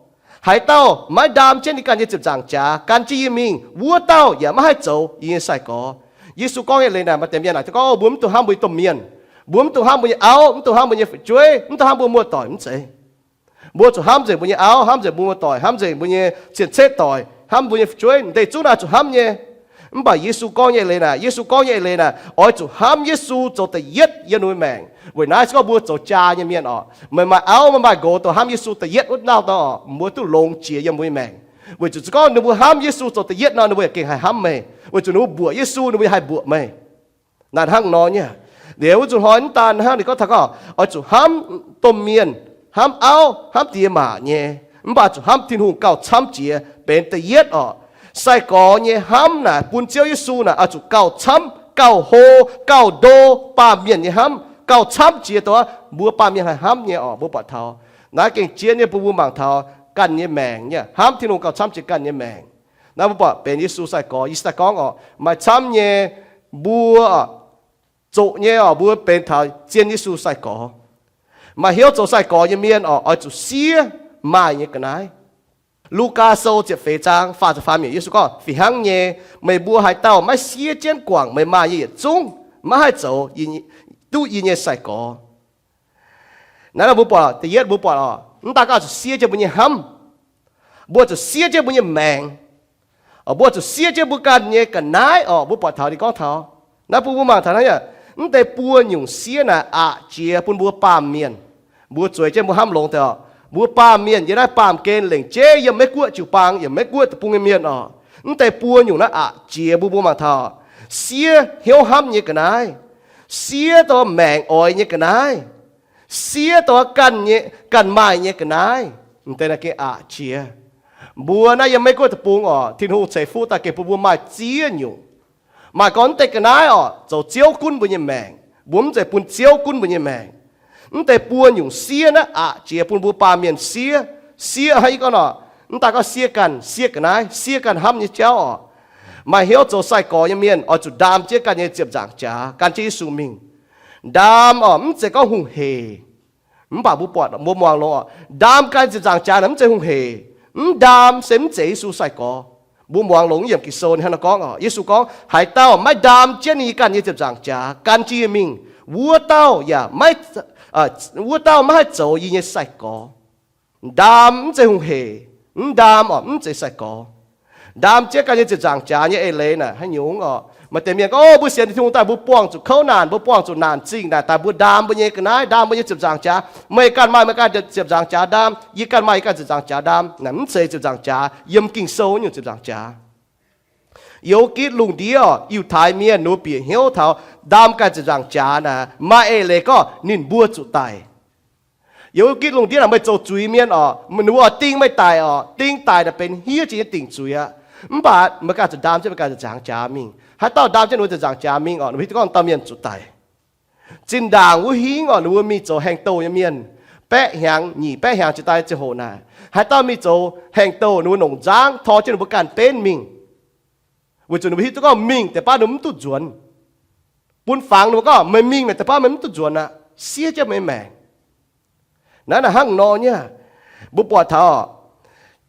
Haaix dauh maiv ndaam jienv ninh ganh nyei ziepc nzaangc jaax gan jienv yie mingh, wuov dauh yaac maiv haih zoux yie nyei sai-gorx. Yesu gorngv nyei leiz naaic maaih deix mienh naaic gorngv, mbuo mv dungx hnamv mbuo nyei domh mienh, mbuo mv dungx hnamv mbuo nyei auv, mv dungx hnamv mbuo nyei fu'jueiv, mv dungx hnamv mbuo muoz-doic, mv zeiz. Mbuo zuqc hnamv nzengc mbuo nyei auv, hnamv nzengc mbuo muoz-doic, hnamv nzengc mbuo nyei cien-ceqv doic, hnamv mbuo nyei fu'jueiv, deix zungv naaic zuqc hnamv nyei. Mv baac Yesu gorngv nyei leiz naaic, Yesu gorngv nyei leiz naaic, oix zuqc hnamv Yesu zoux da'yietv yiem ninh mbuo maengc. Weic naaiv se gorngv mbuo zoux jaa nyei mienh oc, meih maaih auv meih maaih nqox dongh hnamv Yesu da'yietv wuov lauh dauh oc, mbuo duqv longx jiex yiem mbuo nyei maengc. Weic zuqc se gorngv ninh mbuo hnamv Yesu zoux da'yietv nor, ninh mbuo yaac gengh haih hnamv meih. Weic zuqc ninh mbuo mbuoqc Yesu, ninh mbuo yaac haih mbuoqc meih. Naaic hnangv nor nyei. Liuz wuov nzunc hnoi mv daan hnangv, ninh gorngv taux gorngv oix zuqc hnamv domh mienh, hnamv auv, hnamv diex maac nyei, mv baac zuqc hnamv Tin-Hungh gauh camv jiex benx da'yietv orqc. Sai-gorx nyei hnamv naaic bun Ziouv Yesu naaic oix zuqc gauh camv, gauh hlo, gauh ndo, baamh mienh nyei hnamv gauh camv jiex dongh mbuo baamh mienh haih hnamv nyei orqc. Mbuo buatc taux naaiv gengh jien nyei, bun mbuo mangc taux ganh nyei maengc nyei, hnamv Tin-Hungh gauh camv jiex ganh nyei maengc. Naaiv mbuo buatc benx Yesu sai-gorx. Yie se daaih gorngv orqc, maaih camv nyei mbuo zoqc nyei orqc, mbuo benx taux zien Yesu sai-gorx. Maaih hnyouv zoux sai-gorx nyei mienh orqc, oix zuqc siev maaih nyei ga'naaiv. Lugaa Sou ziepc feix zaang faah ziepc faam yiemc, Yesu gorngv, fih hnangv nyei, meih mbuo haaix dauh maiv siev jienv guangc meih maaih nyei yietc zungv, maiv haih zoux duqv yie nyei sai-gorx. Naaiv mbuo buatc, da'yietv mbuo buatc orqc, mv daan gorngv zuqc siev jienv mbuo nyei hnamv, mbuo zuqc siev jienv mbuo nyei maengc, mbuo zuqc siev jienv mbuo ganh nyei ga'naaiv orqc. Mbuo buatc taux ninh gorngv taux naaiv bun mbuo mangc taux naaiv, mv deix buo nyungc siev naaic aqc jiex bun mbuo baamh mienh. Mbuo zueiz jienv mbuo hnamv longx deix orqc, mbuo baamh mienh yiem naaiv baamh gen lengc jeiv yiem Meiv Guoqv jiu-baang, yiem Meiv Guoqv deic-bung nyei mienh orqc, mv deix buo nyungc naaiv aqc jiex mbuo, mbuo mangc taux siev hnyouv hnamv nyei ga'naaiv, siev dongh maengc oix nyei ga'naaiv, siev dongh ganh maaih nyei ga'naaiv, mv deix naaic gengh aqc jiex. Mbuo naaiv yiem Meiv Guoqv deic-bung orqc, Tin-Hungh ceix fuqv daaih gengh bun mbuo maaih ziex nyungc. Maaih gorngv mv deix ga'naaiv orqc zoux Ziouv gunv mbuo nyei maengc, mbuo mv zeiz bun Ziouv gunv mbuo nyei maengc. Mv deix buo nyungc siev naaiv aqc jiex bun mbuo baamh mienh siev. Siev hnangv yie gorngv nor, mv daan gorngv siev ganh, siev ga'naaiv, siev ganh hnamv nyei jauv orqc. Maaih hnyouv zoux sai-gorx nyei mienh oix zuqc ndaam jienv ganh nyei ziepc nzaangc jaax gan jienv Yesu mingh. Ndaam orqc mv zeiz gorngv hungh heic. Mv baac mbuo buatc, mbuo muangx longx orqc, ndaam ganh ziepc nzaangc jaax naaic mv zeiz hungh heic. Mv ndaam se mv zeiz Yesu sai-gorx. Mbuo muangx longx yiem Ging-Sou ninh hnangv nor gorngv orqc. Yesu gorngv, haaix dauh maiv ndaam jienv ninh ganh nyei ziepc nzaangc jaax gan jienv yie mingh, wuov dauh yaac, wuov dauh maiv haih zoux yie nyei sai-gorx. Ndaam mv zeiz hungh heic. Mv ndaam orqc mv zeiz sai-gorx. Ndaam jienv ganh nyei ziepc nzaangc jaax nyei eix leiz naaic haaix nyungc orqc? Maaih deix mienh gorngv, o, mbuo sienx Tin-Hungh daaih mbuo buangh zuqc kouv naanc, mbuo buangh zuqc naanc zingh naaic daaih mbuo ndaam mbuo nyei ga'naaiv, ndaam mbuo nyei ziepc nzaangc jaax. Meih ganh maaih meih ganh ziepc nzaangc jaax ndaam, yie ganh maaih yie ganh ziepc nzaangc jaax ndaam. Naaic mv zeiz ziepc nzaangc jaax yiem Ging-Sou nyungc ziepc nzaangc jaax. Youz gitv lungh ndiev orqc, Yiutai mienh ninh mbuo bieqc hnyouv taux ndaam ganh ziepc nzaangc jaax naaic maaih eix leiz gorngv ninh mbuo zuqc daic. Youz gitv lungh ndiev naaic meih zoux zuiz mienh orqc, ninh mbuo oix ding meih daic orqc. Ding daic naaic benx hniev jiex nyei dingc zuiz aqv. Mv baac meih ganh zuqc ndaam jienv meih ganh ziepc nzaangc jaax mingh. Haaix dauh ndaam jienv ninh mbuo ziepc nzaangc jaax mingh orqc, ninh mbuo hiuv duqv gorngv dauh mienh zuqc daic. Zinh ndaangc wuov hingv orqc, ninh mbuo mingh zoux haengh douh nyei mienh, baeqv hnyangx, nyic baeqv hnyangx jiex daaih ziangh hoc naaic, haaix dauh mingh zoux haengh douh, ninh mbuo nongc nzangv tor jienv ninh mbuo ganh benv mingh. Weic zuqc ninh mbuo hiuv duqv gorngv mingh deix baav ninh mbuo mv duqv nzuonx. Bun fangx ninh mbuo gorngv meih mingh naaic deix baav meih mv duqv nzuonx aqv, siev jienv meih maengc. Naaiv naaic hnangv nor nyei. Mbuo buatc taux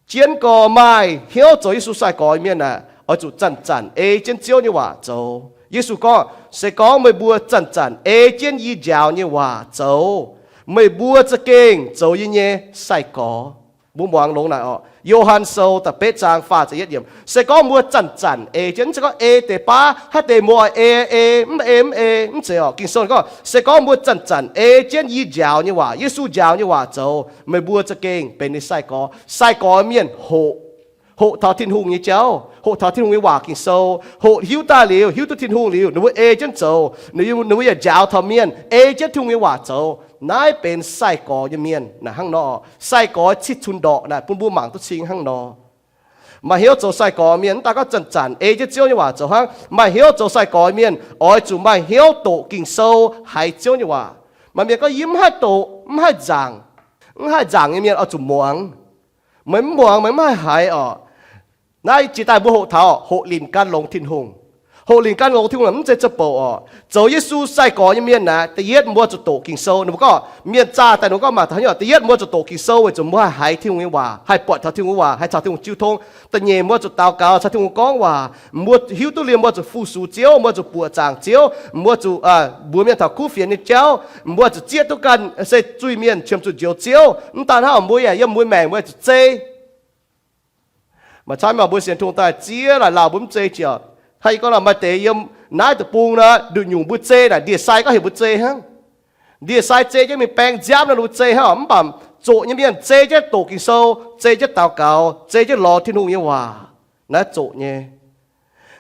jienv gorx maaih hnyouv zoux Yesu sai-gorx mienh aeqv, oix zuqc zanc-zanc ei jienv Ziouv nyei waac zoux. Yesu gorngv, se gorngv meih mbuo zanc-zanc ei jienv yie njaaux nyei waac zoux, meih mbuo za'gengh zoux yie nyei sai-gorx. Mbuo muangx longx naaic orqc. Yo^han Sou da'betv zaang faah ziepc yietv yiemc, se gorngv mbuo zanc-zanc ei jienv, mv zeiz gorngv ei deix baav, haaix deix mbuo oix ei ei, mv ei mv ei, mv zeiz orqc. Ging-Sou gorngv, se gorngv mbuo zanc-zanc ei jienv yie njaaux nyei waac, Yesu njaaux nyei waac zoux, meih mbuo za'gengh benx ninh sai-gorx. Sai-gorx mienh hoqc, hoqc taux Tin-Hungh nyei jauv, hoqc taux Tin-Hungh nyei waac Ging-Sou, hoqc hiuv daaih liuz, hiuv duqv Tin-Hungh liuz, ninh mbuo ei jienv zoux, ninh mbuo yaac njaaux taux mienh ei jienv Tin-Hungh nyei waac zoux. Naaiv benx sai-gorx nyei mienh naaic hnangv nor. Sai-gorx cih cunx ndorqc naaic bun mbuo mangc duqv cing hnangv nor. Maaih hnyouv zoux sai-gorx mienh mv daan gorngv zanc-zanc ei jienv Ziouv nyei waac zoux hnangv. Maaih hnyouv zoux sai-gorx mienh oix zuqc maaih hnyouv doqc Ging-Sou, haiz Ziouv nyei waac. Maaih mienh gorngv, yie mv haih doqc, mv haih nzaangc. Mv haih nzaangc nyei mienh oix zuqc muangx. Meih mv muangx, meih mv haih haiz orqc. Naaiv jiex daaih mbuo hoqc taux hoqc linc gan longx Tin-Hungh. Hoqc linc gan longx Tin-Hungh mv zeiz zoux bouc orqc. Zoux Yesu sai-gorx nyei mienh naaic, da'yietv mbuo zuqc doqc Ging-Sou. Ninh mbuo gorngv mienh zaah daaih ninh mbuo gorngv mangc taux haaix nyungc, da'yietv mbuo zuqc doqc Ging-Sou weic zuqc mbuo haih haiz Tin-Hungh nyei waac, haih buatc taux Tin-Hungh nyei waac, haih caux Tin-Hungh jiu tong. Da'nyeic mbuo zuqc daux gaux caux Tin-Hungh gorngv waac. Mbuo hiuv duqv liuz mbuo zuqc fu-sux Ziouv, mbuo zuqc buoqc zaangc Ziouv, mbuo zuqc mbuox mienh taux kuv fienx nyei jauv, mbuo zuqc zieqv duqv ganh se zuiz-mienh qiemx zuqc njoux Ziouv. Mv daan hnangv, mbuo yaac yiem mbuo maengc mbuo zuqc zei. Maaih camv mienh mbuo sienx Tin-Hungh daaih ziex laaic lauh mbuo mv zei jiex. Hnangv yie gorngv nor, maaih deix yiem naaiv deic-bung nor, nduqc nyungc mbuo zei naaic ndie-sai gorngv heuc mbuo zei hnangv. Ndie-sai zei jienv mingh baeng nziaamv nor, mbuo zei hnangv. Mv baac Zoqc nyei mienh zei jienv doqc Ging-Sou, zei jienv daux gaux, zei jienv lorz Tin-Hungh nyei waac, naaiv zoqc nyei.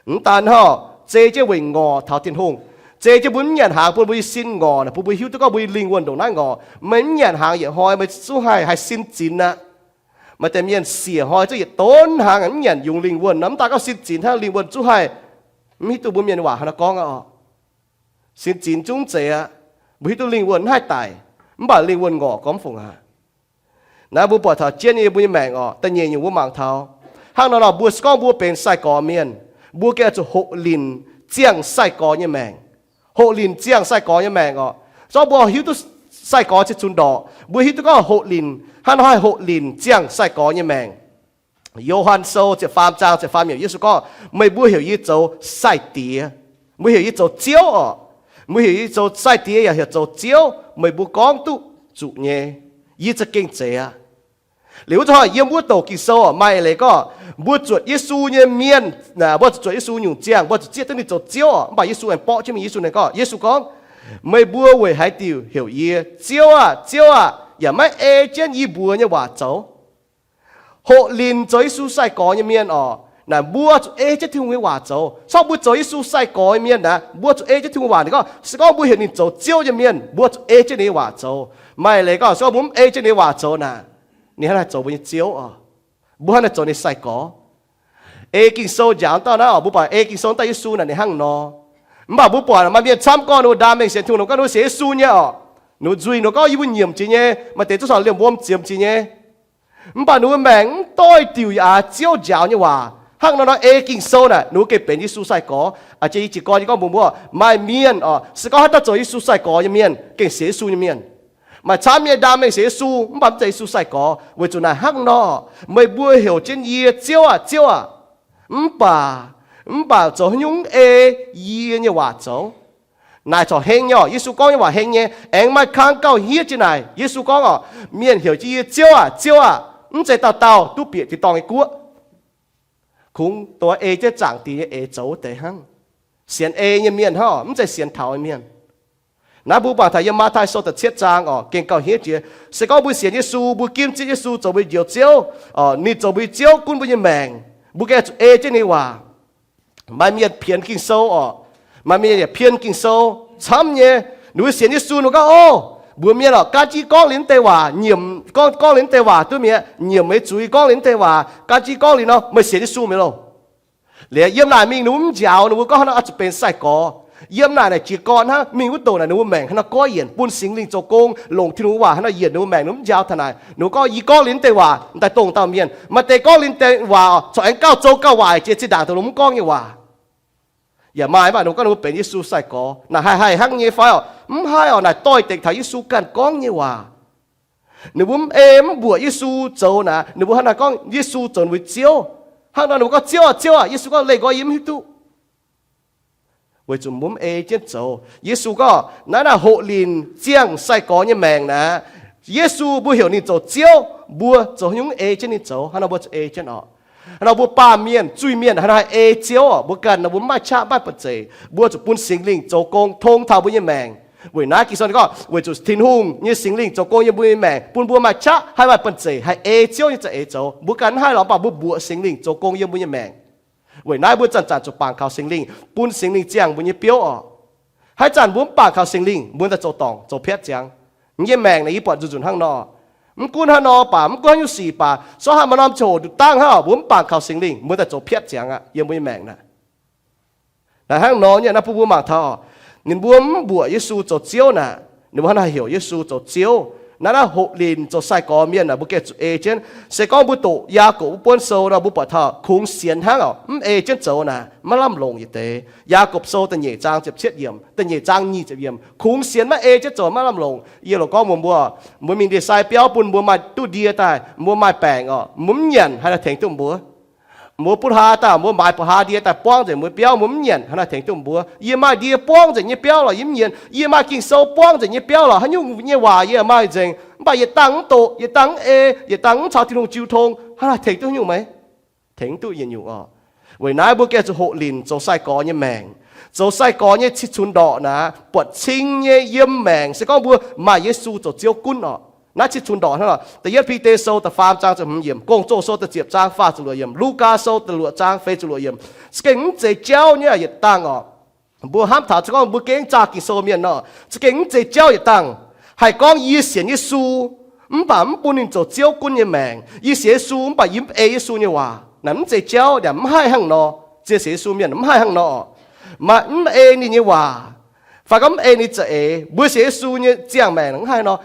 Mv daan hnangv, zei jienv weic ngorc taux Tin-Hungh, zei jienv mbuo mv nyanc hnaangx bun mbuo nyei sin ngorc, bun mbuo hiuv duqv gorngv mbuo nyei lingh wuonh ndongc naaiv ngorc. Meih mv nyanc hnaangx yietc hnoi meih zungv haih, haih sin zinx aqv. Maaih deix mienh siec hnoi zungv yietc donv hnaangx mv nyanc yungz lingh wuonh nor, mv daan gorngv sin zinx hnangv lingh wuonh zungv haih. Mv hiuv duqv mbuo mienh waac hnangv naaiv gorngv aqv oc. Sin zinx zungv zeiz aqv. Mbuo hiuv duqv lingh wuonh mv haih daic, mv baac lingh wuonh ngorc gormx fungc aqv. Naaiv mbuo buatc taux jienv nyei mbuo nyei maengc oc. Da'nyeic nyungc mbuo mangc taux hnangv nor nor, mbuo se gorngv mbuo benx sai-gorx mienh, mbuo gengh zuqc hoqc linc ziangh sai-gorx nyei maengc. Hoqc linc ziangh sai-gorx nyei maengc oc. Zorqv mbuo hiuv duqv sai-gorx cingx cunx ndorqc, mbuo hiuv duqv gorngv hoqc linc, hnangv nor haih hoqc linc ziangh sai-gorx nyei maengc. Yo^han Sou ziepc faam zaang ziepc faam yiemc, Yesu gorngv, meih mbuo heuc yie zoux sai-diex, mbuo heuc yie zoux Ziouv oc. Mbuo heuc yie zoux sai-diex yaac heuc zoux Ziouv, meih mbuo gorngv duqv zuqc nyei. Yie za'gengh zeiz aqv. Liuz wuov zanc yiem wuov douc Ging-Sou oc, maaih eix leiz gorngv mbuo zuotc Yesu nyei mienh, mbuo zuqc zuotc Yesu nyungc ziangh, mbuo zuqc zieqv duqv ninh zoux Ziouv oc. Mv baac Yesu aengx borqv jienv mingh, Yesu naaic gorngv, Yesu gorngv, meih mbuo weic haaix diuc heuc yie, Ziouv aah! Ziouv aah! Yaac maiv ei jienv yie mbuox nyei waac zoux? Hoqc linc zoux Yesu sai-gorx nyei mienh oc, naaic mbuo zuqc ei jienv Tin-Hungh nyei waac zoux. Corc mbuo zoux Yesu sai-gorx nyei mienh naaic, mbuo zuqc ei jienv Tin-Hungh waac. Ninh gorngv, se gorngv mbuo heuc ninh zoux Ziouv nyei mienh, mbuo zuqc ei jienv ninh nyei waac zoux. Maaih eix leiz gorngv, se gorngv mbuo mv ei jienv ninh nyei waac zoux naaic, ninh hnangv naaic zoux mbuo nyei ziouv oc. Mbuo hnangv naaic zoux ninh sai-gorx. Ei Ging-Sou njaaux dauh naaiv oc, mbuo buatc ei Ging-Sou dauh Yesu naaic ninh hnangv nor. Mv baac mbuo buatc maaih mienh camv gorngv ninh mbuo ndaam mengh sienx Tin-Hungh nor gorngv ninh mbuo sienx Yesu nyei oc. Ninh mbuo nzuih nor gorngv yie mbuo nyiemc jiex nyei, maaih deix zungv corc liemh wuom ziemx jiex nyei. Mv baac ninh mbuo maengc mv doix-diuc yaac aax Ziouv njaaux nyei waac. Hnangv nor nor ei Ging-Sou naaic ninh mbuo gengh benx Yesu sai-gorx. A'jiex yie jiez gorn nyei gorngv mbuox mbuo, maaih mienh oc, se gorngv haaix dauh zoux Yesu sai-gorx nyei mienh gengh sienx Yesu nyei mienh. Maaih camv nyei ndaam mengh sienx Yesu mv baac mv zeiz Yesu sai-gorx. Weic zuqc naaic hnangv nor, meih mbuo heuc jienv yie, Ziouv aah! Ziouv aah! Mv baac, mv baac zoux haaix nyungc mv ei yie nyei waac zoux. Naaic corc heng nyei oc. Yesu gorngv nyei waac heng nyei. Aengx maaih kang gauh hniev jiex naaic. Yesu gorngv oc, mienh heuc jienv yie, Ziouv aah! Ziouv aah! Mv zeiz dauh dauh duqv bieqc tin-dorngh nyei guoqv. Kungx dongh ei jienv zaangc Diex nyei eix zoux wuov deix hnangv. Sienx ei nyei mienh hnangv oc, mv zeiz sienx taux nyei mienh. Naaiv mbuo mangc taux yiem Matv^taai Sou da'cietv zaang oc, gengh gauh hniev jiex. Se gorngv mbuo sienx Yesu, mbuo ginv zipv Yesu zoux mbuo nyei Njoux Ziouv, ninh zoux mbuo nyei Ziouv gunv mbuo nyei maengc, mbuo gengh zuqc ei jienv ninh nyei waac. Maaih mienh pienx Ging-Sou oc. Maaih mienh yaac pien Ging-Sou camv nyei. Ninh mbuo sienx Yesu ninh mbuo gorngv, Ov, mbuox mienh oc, gan jienv gorngv liuz naaiv deix waac, nyiemc gorngv, gorngv liuz naaiv deix waac duqv mi'aqv. Nyiemc meih zuiz gorngv liuz naaiv deix waac, gan jienv gorngv liuz nor, meih sienx Yesu mi'aqv loh. Liuz yiem naaic mingh ninh mbuo mv njaaux, ninh mbuo gorngv hnangv nor oix zuqc benx sai-gorx. Yiem naaic naaic jiez gorn hnangv, mingh wuov douc naaic ninh mbuo maengc hnangv nor goiv yienc, bun Singx Lingh zoux gong, longc Tin-Hungh waac hnangv nor yienc ninh mbuo maengc, ninh mbuo mv njaaux taux naaic. Ninh mbuo gorngv, Yie gorngv liuz naaiv deix waac daaih dongh dauh mienh. Maaih deix gorngv liuz naaiv deix waac corc aengx gauh zoux gauh waaic jiex zinh ndaangc dongh ninh mbuo mv gorngv nyei waac. Yaac maaih mv baac ninh mbuo gorngv ninh mbuo benx Yesu sai-gorx. Naaic haih haih hnangv nyei fai oc? Mv haih oc. Naaic doix-dekc taux Yesu ganh gorngv nyei waac. Ninh mbuo mv ei mv mbuoqc Yesu zoux naaic, ninh mbuo hnangv naaic gorngv Yesu zoux ninh mbuo Ziouv. Hnangv nor ninh mbuo gorngv, Ziouv aah! Ziouv aah! Yesu gorngv, Leih nqoi yie mv hiuv duqv. Weic zuqc mbuo mv ei jienv zoux. Yesu gorngv naaiv, naaiv hoqc linc ziangh sai-gorx nyei maengc naaic, Yesu mbuo heuc ninh zoux Ziouv, mbuo zoux haaix nyungc ei jienv ninh zoux? Hnangv nor mbuo zuqc ei jienv oc. Hnangv nor mbuo baamh mienh, zuiz-mienh hnangv naaic ei Ziouv oc, mbuo ganh nor mbuo mv maaih qaqv maaih banh zeic, mbuo zuqc bun Singx Lingh zoux gong tong taux mbuo nyei maengc. Weic naaiv Ging-Sou gorngv, weic zuqc Tin-Hungh nyei Singx Lingh zoux gong yiem mbuo nyei maengc, bun mbuo maaih qaqv haih maaih banh zeic haih ei Ziouv nyei za'eix zoux. Mbuo ganh mv haih lorz, mv baac mbuo mbuoqc Singx Lingh zoux gong yiem mbuo nyei maengc. Weic naaiv mbuo zanc-zanc zuqc bangc kaux Singx Lingh, bun Singx Lingh ziangh mbuo nyei biouv oc. Haaix zanc mbuo mv bangc kaux Singx Lingh, mbuo daaih zoux dorngc zoux piatv ziangx. Yie nyei maengc naaic yie buatc nzunc nzunc hnangv nor. Mv gunv hnangv nor baac, mv gunv haaix nyungc sic baac, sortv haaix maaih norm ziangh hoc nduqc dangh hnangv oc, mbuo mv bangc kaux Singx Lingh, mbuo daaih zoux piatv ziangx aqv yiem mbuo nyei maengc naaic. Naaic hnangv nor nyei naaiv bun mbuo mangc taux, ninh mbuo mv mbuoqc Yesu zoux Ziouv naaic, ninh mbuo hnangv naaic heuc Yesu zoux Ziouv. Naaiv naaiv hoqc linc zoux sai-gorx mienh naaic mbuo gengh zuqc ei jienv. Se gorngv mbuo doqc Yaagorpc wuov buonv sou nor mbuo buatc taux kungx sienx hnangv oc, mv ei jienv zoux naaic maiv lamh longc yietc deix. Yaagorpc sou da'nyeic zaang ziepc cietv yiemc, da'nyeic zaang nyic ziepc yiemc, kungx sienx maiv ei jienv zoux maiv lamh longc. Yie loc gorngv mbuox mbuo, mbuo mingh ndie-sai biauv bun mbuo maaih duqv ndie daaih, mbuo maaih baengc oc, mbuo mv nyanc haaix nor tengx duqv mbuo? Mbuo butv haa daaih, mbuo maaiz buoz haa ndie daaih buangv nzengc mbuo biauv, mbuo mv nyanc haaix nor tengx duqv mbuo? Yie maaih ndie buangv nzengc nyei biauv lorqc, yie mv nyanc. Yie maaih Ging-Sou buangv nzengc nyei biauv lorqc, haaix nyungc nyei waac yie maaih nzengc, mv baac yietc dangh mv doqc, yietc dangh mv ei, yietc dangh mv caux Tin-Hungh jiu tong, hnangv naaic tengx duqv nyungc meih? Tengx duqv yietc nyungc oc. Weic naaiv mbuo gengh zuqc hoqc linc zoux sai-gorx nyei maengc. Zoux sai-gorx nyei cih cunx ndorqc naaic, buatc cing nyei yiem maengc se gorngv mbuo maaih Yesu zoux Ziouv gunv oc. Naaiv cih cunx ndorqc hnangv nor. Da'yietv Bide Sou da'faam zaang ziepc hmz yiemc, Gong-Zoh Sou da'ziepc zaang faah ziepc luoqc yiemc, Lugaa Sou da'luoqc zaang feix ziepc luoqc yiemc. Se gengh mv zeiz jauv nyei yietc dangh orqc. Mbuo hnamv taux se gorngv mbuo gengh zaah Ging-Sou mienh nor, se gengh mv zeiz jauv yietc dangh. Haih gorngv yie sienx Yesu, mv baac mv bun ninh zoux Ziouv gunv nyei maengc. Yie sienx Yesu mv baac yie mv ei Yesu nyei waac. Naaiv mv zeiz jauv, yaac mv haih hnangv nor. Zien sienx Yesu mienh mv haih hnangv nor. Maaih mv ei ninh nyei waac, fai gorngv mv ei ninh za'eix, mbuo sienx Yesu nyei ziangh maengc mv haih nor.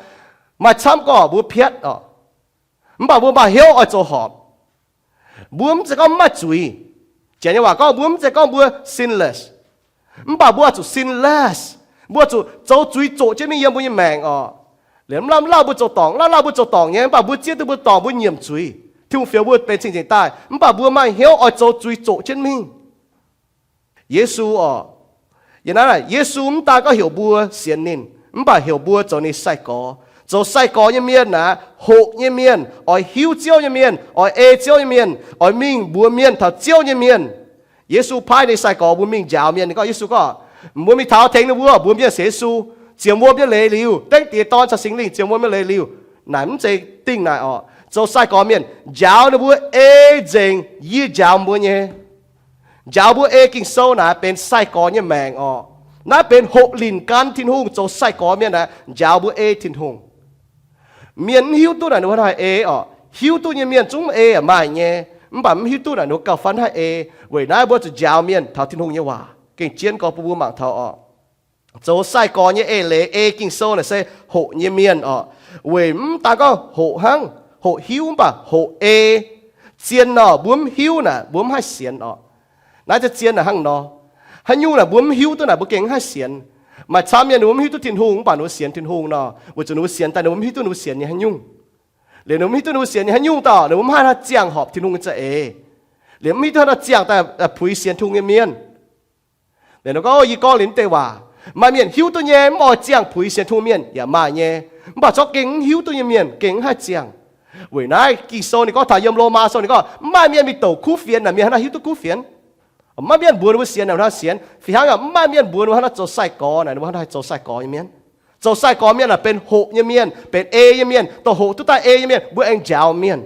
Maaih camv gorngv mbuo piatv orqc, mv baac mbuo maaih hnyouv oix zoux horpc. Mbuo mv zeiz gorngv mv maaih zuiz. Janx nyei waac gorngv mbuo mv zeiz gorngv mbuo sinless, mv baac mbuo oix zuqc sin less. Mbuo oix zuqc zoux zuiz zoqc jienv mingh yiem mbuo nyei maengc orqc. Liemh mv lauh mv lauh mbuo zoux dorngc, lauh lauh mbuo zoux dorngc nyei, mv baac mbuo zieqv duqv mbuo dorngc, mbuo nyiemc zuiz. Tin-Hungh fioux mbuo benx cing-nzengc daaih, mv baac mbuo maaih hnyouv oix zoux zuiz zoqc jienv mingh. Yesu orqc, yie naaiv, Yesu mv daan gorngv heuc mbuo sienx ninh, mv baac heuc mbuo zoux ninh sai-gorx. Zoux sai-gorx nyei mienh naaic, hoqc nyei mienh, oix hiuv Ziouv nyei mienh, oix ei Ziouv nyei mienh, oix mingh mbuox mienh taux Ziouv nyei mienh. Yesu paaiv ninh sai-gorx mbuo mingh njaaux mienh. Ninh gorngv, Yesu gorngv, mbuo mingh taux tengx ninh mbuo, mbuox mienh sienx Yesu, ziemx wuom nyei leiz liuz, dengv Diex, Dorn caux Singx Lingh, ziemx wuom nyei leiz liuz. Naaic mv zeiz dingh naaic orqc. Zoux sai-gorx mienh, njaaux ninh mbuo ei nzengc yie njaaux mbuo nyei. Njaaux mbuo ei Ging-Sou naaic benx sai-gorx nyei maengc orqc. Naaiv benx hoqc linc gan Tin-Hungh. Zoux sai-gorx mienh naaic njaaux mbuo ei Tin-Hungh. Mienh mv hiuv duqv naaic ninh mbuo haih ei orqc. Hiuv duqv nyei mienh zungv ei maaih nyei, mv baac mv hiuv duqv naaic ninh mbuo gauh fai haih ei. Weic naaiv mbuo zuqc njaaux mienh taux Tin-Hungh nyei waac. Gengh jienv gorx bun mbuo mangc taux orqc. Zoux sai-gorx nyei eix leiz ei Ging-Sou naaic se hoqc nyei mienh orqc. Weic mv daan gorngv hoqc hnangv, hoqc hiuv, mv baac hoqc ei. Zien nor mbuo mv hiuv naaic mbuo mv haih sienx orqc. Naaiv zien naaic hnangv nor. Haaix nyungc naaic mbuo mv hiuv duqv naaic mbuo gengh mv haih sienx. Maaih camv mienh ninh mbuo mv hiuv duqv Tin-Hungh, mv baac ninh mbuo sienx Tin-Hungh nor, weic zuqc ninh mbuo sienx daaih ninh mbuo mv hiuv duqv ninh mbuo sienx nyei haaix nyungc. Liuz ninh mbuo mv hiuv duqv ninh mbuo sienx nyei haaix nyungc dauh, ninh mbuo mv haih haaix ziangh horpc Tin-Hungh nyei za'eix. Liuz mv hiuv duqv haaix ziangh daaih puix sienx Tin-Hungh nyei mienh. Liuz ninh gorngv, Yie gorngv liuz deix waac, maaih mienh hiuv duqv nyei, mv oix ziangh puix sienx Tin-Hungh mienh yaac maaih nyei. Mv baac zorqv gengh mv hiuv duqv nyei mienh gengh mv haih ziangh. Weic naaiv Ging-Sou ninh gorngv taux yiem Lomaa Sou ninh gorngv, mv maaih mienh mingh douc kuv fienx naaic mienh hnangv naaiv hiuv duqv kuv fienx. Mv maaih mienh mbuox ninh mbuo sienx naaic hnangv sienx. Fih hnangv yaac mv maaih mienh mbuox ninh mbuo hnangv naaiv zoux sai-gorx naaic ninh mbuo hnangv naaiv haih zoux sai-gorx nyei mienh. Zoux sai-gorx mienh naaic benx hoqc nyei mienh, benx ei nyei mienh, dongh hoqc duqv daaih ei nyei mienh, mbuo aengx njaaux mienh.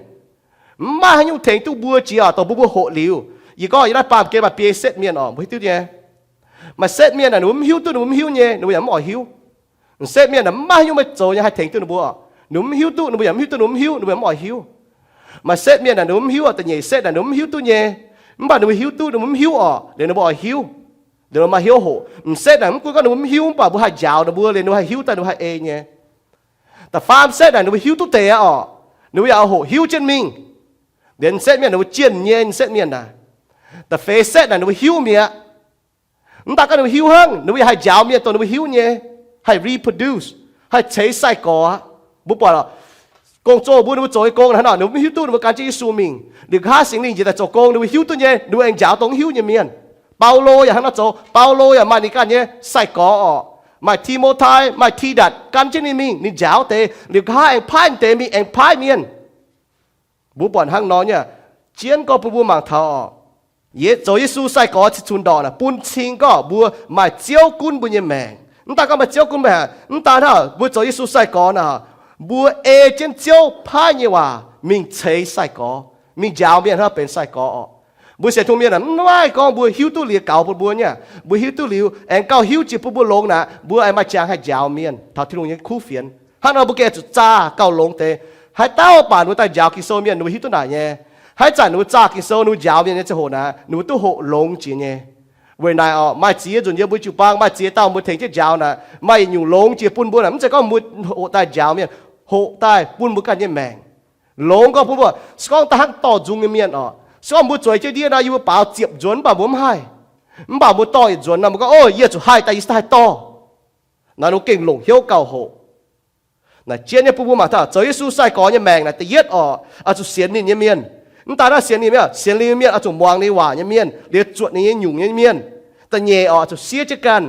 Mv maaih haaix nyungc tengx duqv mbuo jiex oc, dongh mbuo mbuo hoqc liuz. Yie gorngv yie naaiv baamh gen maaih biei setv mienh oc, mbuo hiuv duqv nyei. Maaih setv mienh naaic ninh mbuo mv hiuv duqv ninh mbuo mv hiuv nyei, ninh mbuo yaac mv oix hiuv. Setv mienh naaic mv maaih haaix nyungc meih zoux nyei haih tengx duqv ninh mbuo oc. Ninh mbuo mv hiuv duqv, ninh mbuo yaac mv hiuv duqv, ninh mbuo mv hiuv, ninh mbuo yaac mv oix hiuv. Maaih setv mienh naaic ninh mbuo mv hiuv oc, da'nyeic setv naaic ninh mbuo mv hiuv duqv nyei. Mv baac ninh mbuo hiuv duqv, ninh mbuo mv hiuv oc, liuz ninh mbuo oix hiuv. Liuz maaih hnyouv hoqc. M'setv naaic mv gunv gorngv ninh mbuo mv hiuv, mv baac mbuo haih njaaux ninh mbuo, liuz ninh mbuo haih hiuv daaih, ninh mbuo haih ei nyei. Da'faam setv naaic ninh mbuo hiuv duqv deix aqv oc, ninh mbuo yaac oix hoqc hiuv jienv mingh. Liuz setv mienh ninh mbuo jienh nyei setv mienh naaic. Da'feix setv naaic ninh mbuo hiuv mi'aqv. Mv daan gorngv ninh mbuo hiuv hnangv, ninh mbuo yaac haih njaaux mienh dongh ninh mbuo hiuv nyei, haih reproduce, haih ceix sai-gorx aqv. Mbuo buatc oc, gong-zoh mbuo ninh mbuo zoux nyei gong hnangv nor, ninh mbuo mv hiuv duqv ninh mbuo gan jienv Yesu mingh. Liuz nqa'haav Singx Lingh njiec daaih zoux gong, ninh mbuo hiuv duqv nyei, ninh mbuo aengx njaaux dongh mv hiuv nyei mienh. Baulo yaac hnangv nor zoux. Baulo yaac maaih ninh ganh nyei sai-gorx oc. Maaih Ti^mo^tai, maaih Ti^ndatc gan jienv ninh mingh, ninh njaaux deix. Liuz nqa'haav aengx paaiv deix mingh aengx paaiv mienh. Mbuo buatc hnangv nor nyei. Jienv gorngv bun mbuo mangc taux oc, zoux Yesu sai-gorx cih cunx ndorqc naaic bun cing gorngv mbuo maaih Ziouv gunv mbuo nyei maengc. Mv daan gorngv maaih Ziouv gunv mbuo, mv daan hnangv mbuo zoux Yesu sai-gorx naaic, mbuo ei jienv Ziouv paaiv nyei waac mingh ceix sai-gorx, mingh njaaux mienh hnangv benx sai-gorx oc. Mbuo sienx Tin-Hungh mienh aeqv, mv maaih gorngv mbuo hiuv duqv liuz gaux bun mbuo nyei. Mbuo hiuv duqv liuz aengx gauh hiuv jiex bun mbuo longx naaic, mbuo aengx maaih jangx haih njaaux mienh taux Tin-Hungh nyei kuv fienx. Hnangv nor mbuo gengh zuqc zaah gauh longx deix. Haaix dauh baac ninh mbuo daaih njaaux Ging-Sou mienh ninh mbuo hiuv duqv naaic nyei. Haaix zanc ninh mbuo zaah Ging-Sou ninh mbuo njaaux mienh nyei ziangh hoc naaic, ninh mbuo duqv hoqc longx jiex nyei. Weic naaic oc, maaih ziex nzunc yiem mbuo jiu-baang maaih ziex dauh mbuo tengx jienv njaaux naaic, maaih yietc nyungc longx jiex bun mbuo naaic, mv zeiz gorngv mbuo hoqc daaih njaaux mienh, hoqc daaih bun mbuo ganh nyei maengc. Longx gorngv bun mbuo, se gorngv daaih hnangv dorh nzung nyei mienh oc, se gorngv mbuo zueiz jienv ndiev nor, yie mbuo baaux ziepc nzuonx mv baac mbuo mv haih. Mv baac mbuo dorh yietc nzuonx nor, mbuo gorngv, Ov, yie zuqc haih daaih, yie se haih dorh. Naaic ninh gengh longc hnyouv gauh hoqc. Naaic jienv nyei bun mbuo mangc taux zoux Yesu sai-gorx nyei maengc naaic da'yietv oc, oix zuqc sienx ninh nyei mienh. Mv daan hnangv sienx ninh mienh, sienx ninh nyei mienh oix zuqc muangx ninh nyei waac nyei mienh, liuz zuotc ninh nyei nyungc nyei mienh. Da'nyeic oc, oix zuqc siev jienv ganh.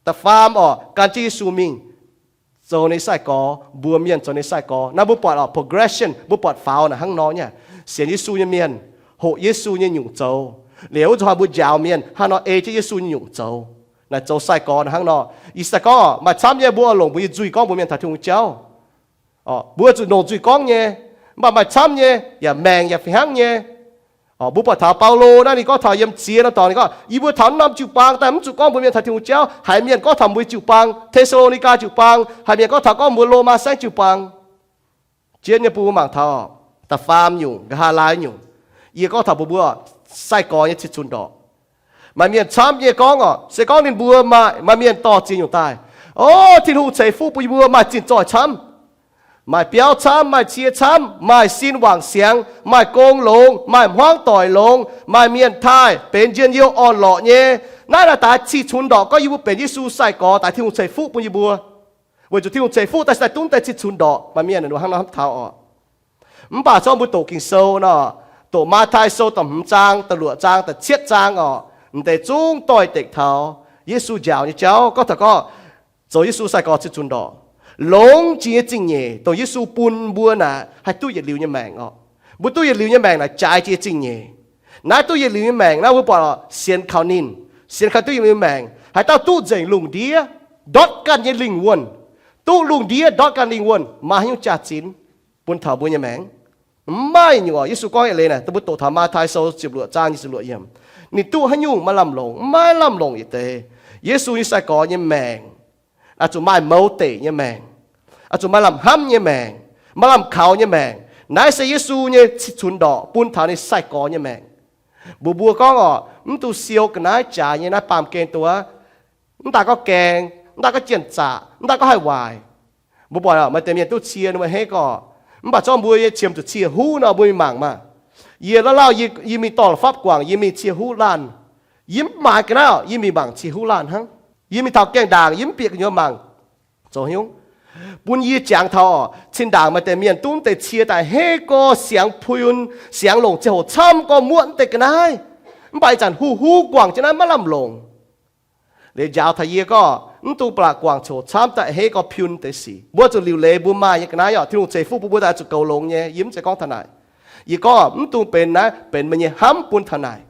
Da'faam oc, gan jienv Yesu mingh zoux ninh sai-gorx, mbuox mienh zoux ninh sai-gorx. Naaiv mbuo buatc oc, progression mbuo buatc faaux naaic hnangv nor nyei. Sienx Yesu nyei mienh, hoqc Yesu nyei nyungc zoux, liuz wuov nzunc hnoi mbuo njaaux mienh hnangv nor ei jienv Yesu nyei nyungc zoux. Naaic zoux sai-gorx naaic hnangv nor. Ih zanc gorngv maaih camv nyei mbuo oix longc mbuo nyei nzuih gorngv mbuox mienh taux Tin-Hungh jauv. Mbuo zuqc longc nzuih gorngv nyei, mv baac maaih camv nyei, yaac maengc yaac fih hnangv nyei. Mbuo buatc taux Baulo naaiv, ninh gorngv taux yiem ziex norm dorngx, ninh gorngv, yie mbuo taux naaiv norm jiu-baang daaih mv zuqc gorngv mbuo mienh taux Tin-Hungh jauv. Haiz mienh gorngv taux mbuo jiu-baang, Te^saa^lo^ni^gaa jiu-baang, haiz mienh gorngv taux gorngv mbuo Lomaa saengv jiu-baang. Jienv nyei bun mbuo mangc taux da'faam nyungc, nqa'haav laai nyungc, yie gorngv taux mbuo, mbuo sai-gorx nyei cih cunx ndorqc. Maaih mienh camv nyei gorngv oc, se gorngv ninh mbuo maaih, maaih mienh dorh ziex nyungc daaih, O, Tin-Hungh ceix fuqv bun yie mbuo maaih zinh zoih camv, maaih biauv camv, maaih cie camv, maaih sin wangc siangx, maaih gong longx, maaih hmuangv doic longx, maaih mienh taaih benx njien-youh orn-lorqc nyei. Naaiv naaic daaih cih cunx ndorqc gorngv yie mbuo benx Yesu sai-gorx daaih Tin-Hungh ceix fuqv bun yie mbuo. Weic zuqc Tin-Hungh ceix fuqv daaih se daaih dungv deix cih cunx ndorqc. Maaih mienh hnangv nor hnamv taux oc. Mv baac zorqv mbuo doqc Ging-Sou nor, doqc Matv^tai Sou da'hmz zaang, da'luoqc zaang, da'cietv zaang oc, m'deix zungv doix-dekc taux Yesu njaaux nyei jauv. Gorngv taux gorngv zoux Yesu sai-gorx cih cunx ndorqc, longx jiex nyei zingh nyeic dongh Yesu bun mbuo naaic haih duqv yietc liuz nyei maengc oc. Mbuo duqv yietc liuz nyei maengc naaic jaaix jiex zingh nyeic. Naaiv duqv yietc liuz nyei maengc naaiv mbuo buatc sienx kaux ninh, sienx kaux duqv yietc liuz nyei maengc. Haaix dauh duqv nzengc lungh ndiev ndortv ganh nyei lingh wuonh, duqv lungh ndiev ndortv ganh lingh wuonh, maaih haaix nyungc jaax-zinx bun taux mbuo nyei maengc? Mv maaih nyungc oc. Yesu gorngv eix leiz naaic, dongh mbuo doqc taux Matv^tai Sou ziepc luoqc zaang nyic ziepc luoqc yiemc, ninh duqv haaix nyungc maaih lamh longc? Mv maaih lamh longc yietc deix. Yesu nyei sai-gorx nyei maengc oix zuqc maaih mouz deic nyei maengc, oix zuqc maaih lamh hnamv nyei maengc, maaih lamh kaux nyei maengc. Naaiv se Yesu nyei cih cunx ndorqc bun taux ninh sai-gorx nyei maengc. Mbuox mbuo gorngv oc, mv dungx siou ga'naaiv jaaix nyei naaiv baamh gen dongh aav, mv daaih gorngv gaeng, mv daaih gorngv jien-zaqc, mv daaih gorngv haih waaic. Mbuo buatc maaih deix mienh duqv cie ninh mbuo hei gorqv, mv baac zorqv mbuo nyei qiemx zuqc cie huv nor mbuo mingh mangc maah. Yie lauh lauh yie mingh dorh la'fapv guangc, yie mingh cie huv laanh. Yie mv maaiz ga'naaiv, yie mingh mangc cie huv laanh hnangv. Yie mingh taux gaengh ndaangc, yie mv bieqc gu'nyuoz mangc. Zoux haaix nyungc? Bun yie jangx taux oc, zinh ndaangc maaih deix mienh duqv deix cie daaih hei gorx siangx puin, siangx longc ziangh hoc camv gorx muoqv deix ga'naaiv. Mv baac ih zanc huv huv guangc jienv naaiv maiv lamh longc. Liuz njaaux taux yie gorngv, mv dungx ba'laqc guangc ziangh hoc camv daaih hei gorx puin deix sic. Mbuo zuqc liuc leiz mbuo maaih nyei ga'naaiv oc, Tin-Hungh ceix fuqv bun mbuo daaih zuqc goux longx nyei. Yie mv zeiz gorngv taux naaic. Yie gorngv mv dungx benx naaiv benx meih nyei hnamv bun taux naaic.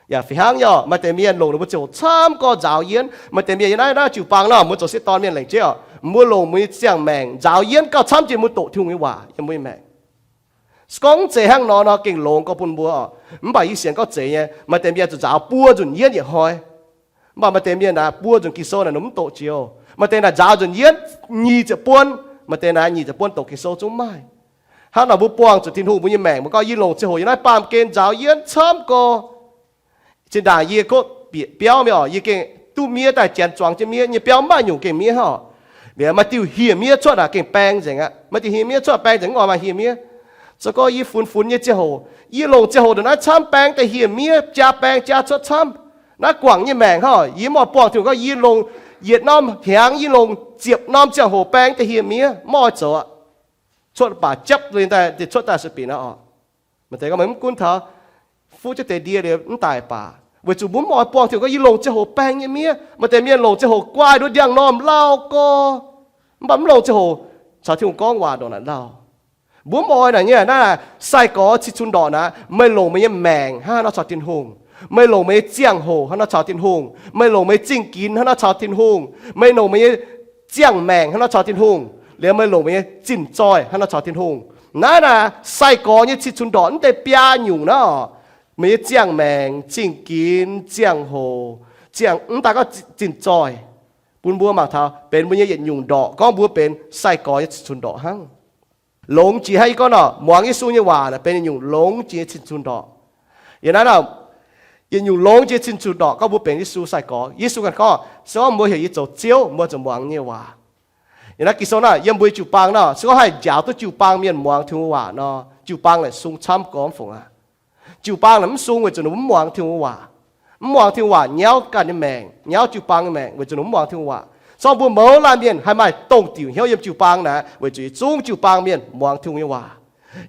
Yaac fih hnangv nyei oc, maaih deix mienh longc ninh mbuo ziangh hoc camv gorx nzaaux yienv. Maaih deix mienh yiem naaiv, naaiv jiu-baang nor, mbuo zoux sieqv dorn mienh lengc jeiv oc, mbuo longc mbuo nyei ziangh maengc nzaaux yienv gauh camv jiex mbuo doqc Tin-Hungh nyei waac yiem mbuo nyei maengc. Se gorngv mv zeiz hnangv nor nor gengh longx gorx bun mbuo oc. Mv baac yie sienx gorngv zeiz nyei, maaih deix mienh zuqc nzaaux buo nzunc yienv yietc hnoi. Mv baac maaih deix mienh naaic buo nzunc Ging-Sou naaic ninh mv doqc jiex oc. Maaih deix naaic nzaaux nzunc yienv nyic ziepc buonv, maaih deix naaic nyic ziepc buonv doqc Ging-Sou zungv maaih. Hnangv naaic mbuo buangh zuqc Tin-Hungh mbuo nyei maengc, mbuo gorngv yie longc ziangh hoc yiem naaiv baamh gen nzaaux yienv camv gorx. Zinh ndaangc yie kotv bieqc biauv mingh oc, yie gengh duqv miev daaih janx zuangx jienv miev nyei biauv, maaih nyungc gengh miev hnangv oc. Liuz maaih diuh hieh miev cuotv naaic gengh baeng nzengc aqv. Maaih diuh hieh miev cuotv baeng nzengc, mv oix maaih hieh miev. Se gorngv yie funx funx nyei ziangh hoc, yie longc ziangh hoqc ndongc naaiv camv baeng deix hieh miev, jaa baeng jaa cuotv camv. Naaiv guangc nyei maengc hnangv oc, yie mv oix buangh Tin-Hungh gorngv yie longc yietc norm hnyangx, yie longc ziepc norm ziangh hoc baeng deix hieh miev, mv oix zoux aqv. Cuotv baac japv liuz daaih, cuotv daaih sueih binc aqv oc. Maaih deix gorngv meih mv gunv taux fuqv jienv deix ndie liuz mv daaih baac, weic zuqc mbuo mv oix buangh Tin-Hungh gorngv yie longc ziangh hoc baeng nyei miev. Maaih deix mienh longc ziangh hoc guaaih nduov ndiangx-normh lauh gorx, mv baac mv longc ziangh hoc caux Tin-Hungh gorngv waac ndongc naaic lauh. Mbuo mv oix naaic nyei. Naaiv sai-gorx cih cunx ndorqc naaic, meih longc meih nyei maengc hnangv haaix nor caux Tin-Hungh? Meih longc meih nyei ziangh hoc hnangv haaix nor caux Tin-Hungh? Meih longc meih nyei zingh ginx hnangv haaix nor caux Tin-Hungh? Meih longc meih nyei ziangh maengc hnangv haaix nor caux Tin-Hungh? Liuz meih longc meih nyei zinh zoih hnangv haaix nor caux Tin-Hungh? Naaiv naaic sai-gorx nyei cih cunx ndorqc mv deix biaa nyungc naaiv oc. Meih nyei ziangh maengc, zingh ginx, ziangh hoc, ziangh, mv daaih gorngv zinh zoih, bun mbuo mangc taux benx mbuo nyei yietc nyungc ndorqc, gorngv mbuo benx sai-gorx nyei cih cunx ndorqc hnangv. Longx jiex hnangv yie gorngv nor, muangx Yesu nyei waac naaic benx yietc nyungc longx jiex nyei cih cunx ndorqc. Yiem naaiv nor, yietc nyungc longx jiex cih cunx ndorqc gorngv mbuo benx Yesu sai-gorx. Yesu ganh gorngv, se gorngv mbuo heuc yie zoux Ziouv, mbuo zuqc muangx yie nyei waac. Yiem naaiv Ging-Sou naaic, yiem mbuo nyei jiu-baang nor, se gorngv haih njaaux duqv jiu-baang mienh muangx Tin-Hungh waac nor, jiu-baang naaic sung camv gormx fungc aqv. Jiu-baang naaic mv sung weic zuqc ninh mbuo mv muangx Tin-Hungh waac. Mv muangx Tin-Hungh waac nyauv ganh nyei maengc, nyauv jiu-baang nyei maengc weic zuqc ninh mbuo mv muangx Tin-Hungh waac. Se gorngv mbuo mouz laanh mienh haih maaih dongh diuc hnyouv yiem jiu-baang naaic, weic zuqc yietc zungv jiu-baang mienh muangx Tin-Hungh nyei waac.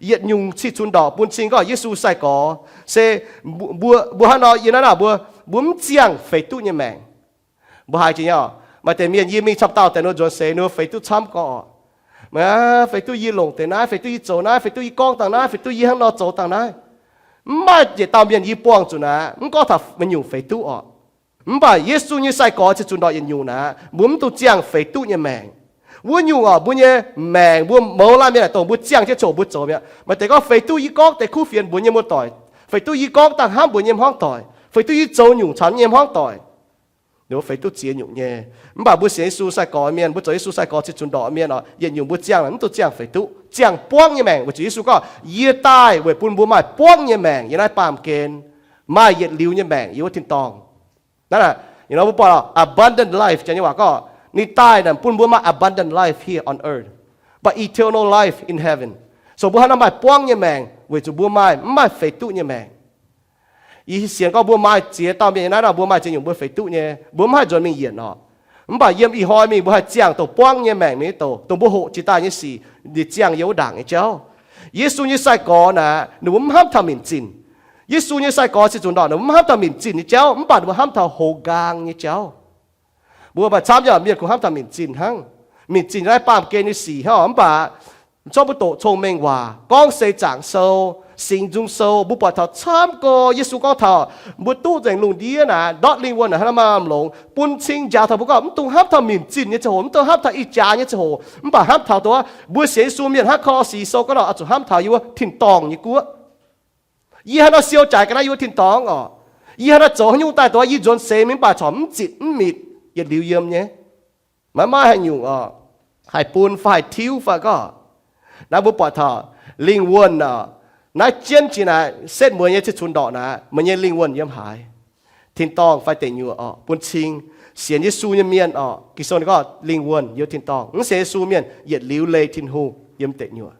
Yietc nyungc cih cunx ndorqc bun cing gorngv Yesu sai-gorx se mbuo, mbuo hnangv nor yiem naaiv naaic mbuo, mbuo mv ziangh feix duqv nyei maengc. Mbuo haiz jiex nyei oc, maaih deix mienh yie mingh camv dauh deix nor nzuonx seix nor feix duqv camv gorx oc. Feix duqv yie longc deix naaiv, feix duqv yie zoux naaiv, feix duqv yie gorngv dangh naaiv, feix duqv yie hnangv nor zoux dangh naaiv. Mv maaih yietc dauh mienh yie buangh zuqc naaic, mv gorngv taux meih nyungc feix duqv oc. Mv baac Yesu nyei sai-gorx cih cunx ndorqc yietc nyungc naaic, mbuo mv dungx ziangh feix duqv nyei maengc. Wuov nyungc oc, mbuo nyei maengc, mbuo mouz laanh mienh naaic dongh mbuo ziangh jienv ziouc mbuo zoux mi'aqv. Maaih deix gorngv, feix duqv yie gorngv deix kuv fienx mbuox nyei muoz-doic, feix duqv yie gorngv dangh hnamv mbuox nyei hmuangv doic, feix duqv yie zoux nyungc caux nyei hmuangv doic, feix duqv ziex nyungc nyei. Mv baac mbuo sienx Yesu sai-gorx mienh, mbuo zoux Yesu sai-gorx cih zunc ndorqc mienh oc, yietc nyungc mbuo ziangh naaic mv dungx ziangh feix duqv, ziangh buangv nyei maengc, weic zuqc Yesu gorngv, yie daaih weic bun mbuo maaih buangv nyei maengc yiem naaiv baamh gen, maaih yietc liuz nyei maengc yiem wuov tin-dorngh. Naaiv, mbuo buatc abundant life, janx nyei waac gorngv, ninh daaih naaic bun mbuo maaih abundant life here on earth, but eternal life in heaven. So mbuo hnangv naaiv maaih buangv nyei maengc weic zuqc mbuo maaih, mv maaih feix duqv nyei maengc. Yie sienx gorngv mbuo maaih ziex dauh mienh nyei naaiv nor, mbuo maaih ziex nyungc mbuo feix duqv nyei, mbuo mv haih nzuonx mingh yienc oc. Mv baac yiem ih hnoi mingh mbuo haih ziangh dongh buangv nyei maengc mingh nyei douc, dongh mbuo hoqc jiex daaih nyei sic, ninh ziangh yiem wuov ndaangc nyei jauv. Yesu nyei sai-gorx naaic, ninh mbuo mv hnamv taux minc zinh. Yesu nyei sai-gorx cih zunc ndorqc, ninh mbuo mv hnamv taux minc zinh nyei jauv, mv baac ninh mbuo hnamv taux houx nqaang nyei jauv. Mbuo maaih camv nyei mienh kungx hnamv taux minc zinh hnangv. Minc zinh naaiv baamh gen nyei sic hnangv, mv baac zorqv mbuo doqc cong-mengh waac, gorngv seix zaangc sou, Singx Nzung Sou, mbuo buatc taux camv go Yesu gorngv taux mbuo duqv nzengc lungh ndiev naaic ndortv lingh wuonh naaic hnangv naaiv maaih longx, bun cing njaaux taux mbuo gorngv mv dungx hnamv taux minc zinh nyei ziangh hoc, mv dungx hnamv taux ih jaax nyei ziangh hoc, mv baac hnamv taux dongh mbuo sienx Yesu mienh hnangv korv sic sou gorngv nor, oix zuqc hnamv taux yiem wuov tin-dorngh nyei guoqv. Yie hnangv nor siou jaaix ga'naaiv yiem wuov tin-dorngh oc. Yie hnangv nor zoux haaix nyungc daaih dongh yie nzuonx seix mingh mv baac corc mv zitc mv mitc, yietc liuz yiem nyei. Maiv maaih haaix nyungc oc, haih bun fai haih tiuv fai gorngv. Naaiv mbuo buatc taux lingh wuonh oc, naaiv jienv jiex naaic setv mueiz nyei cih cunx ndorqc naaic, meih nyei lingh wuonh yiem haaix? Tin-dorngh fai deic nyuoqc oc? Bun cing. Sienx Yesu nyei mienh oc, Ging-Sou ninh gorngv lingh wuonh yiem tin-dorngh. Mv sienx Yesu mienh yietc liuz leih Tin-Hungh yiem deic nyuoqc.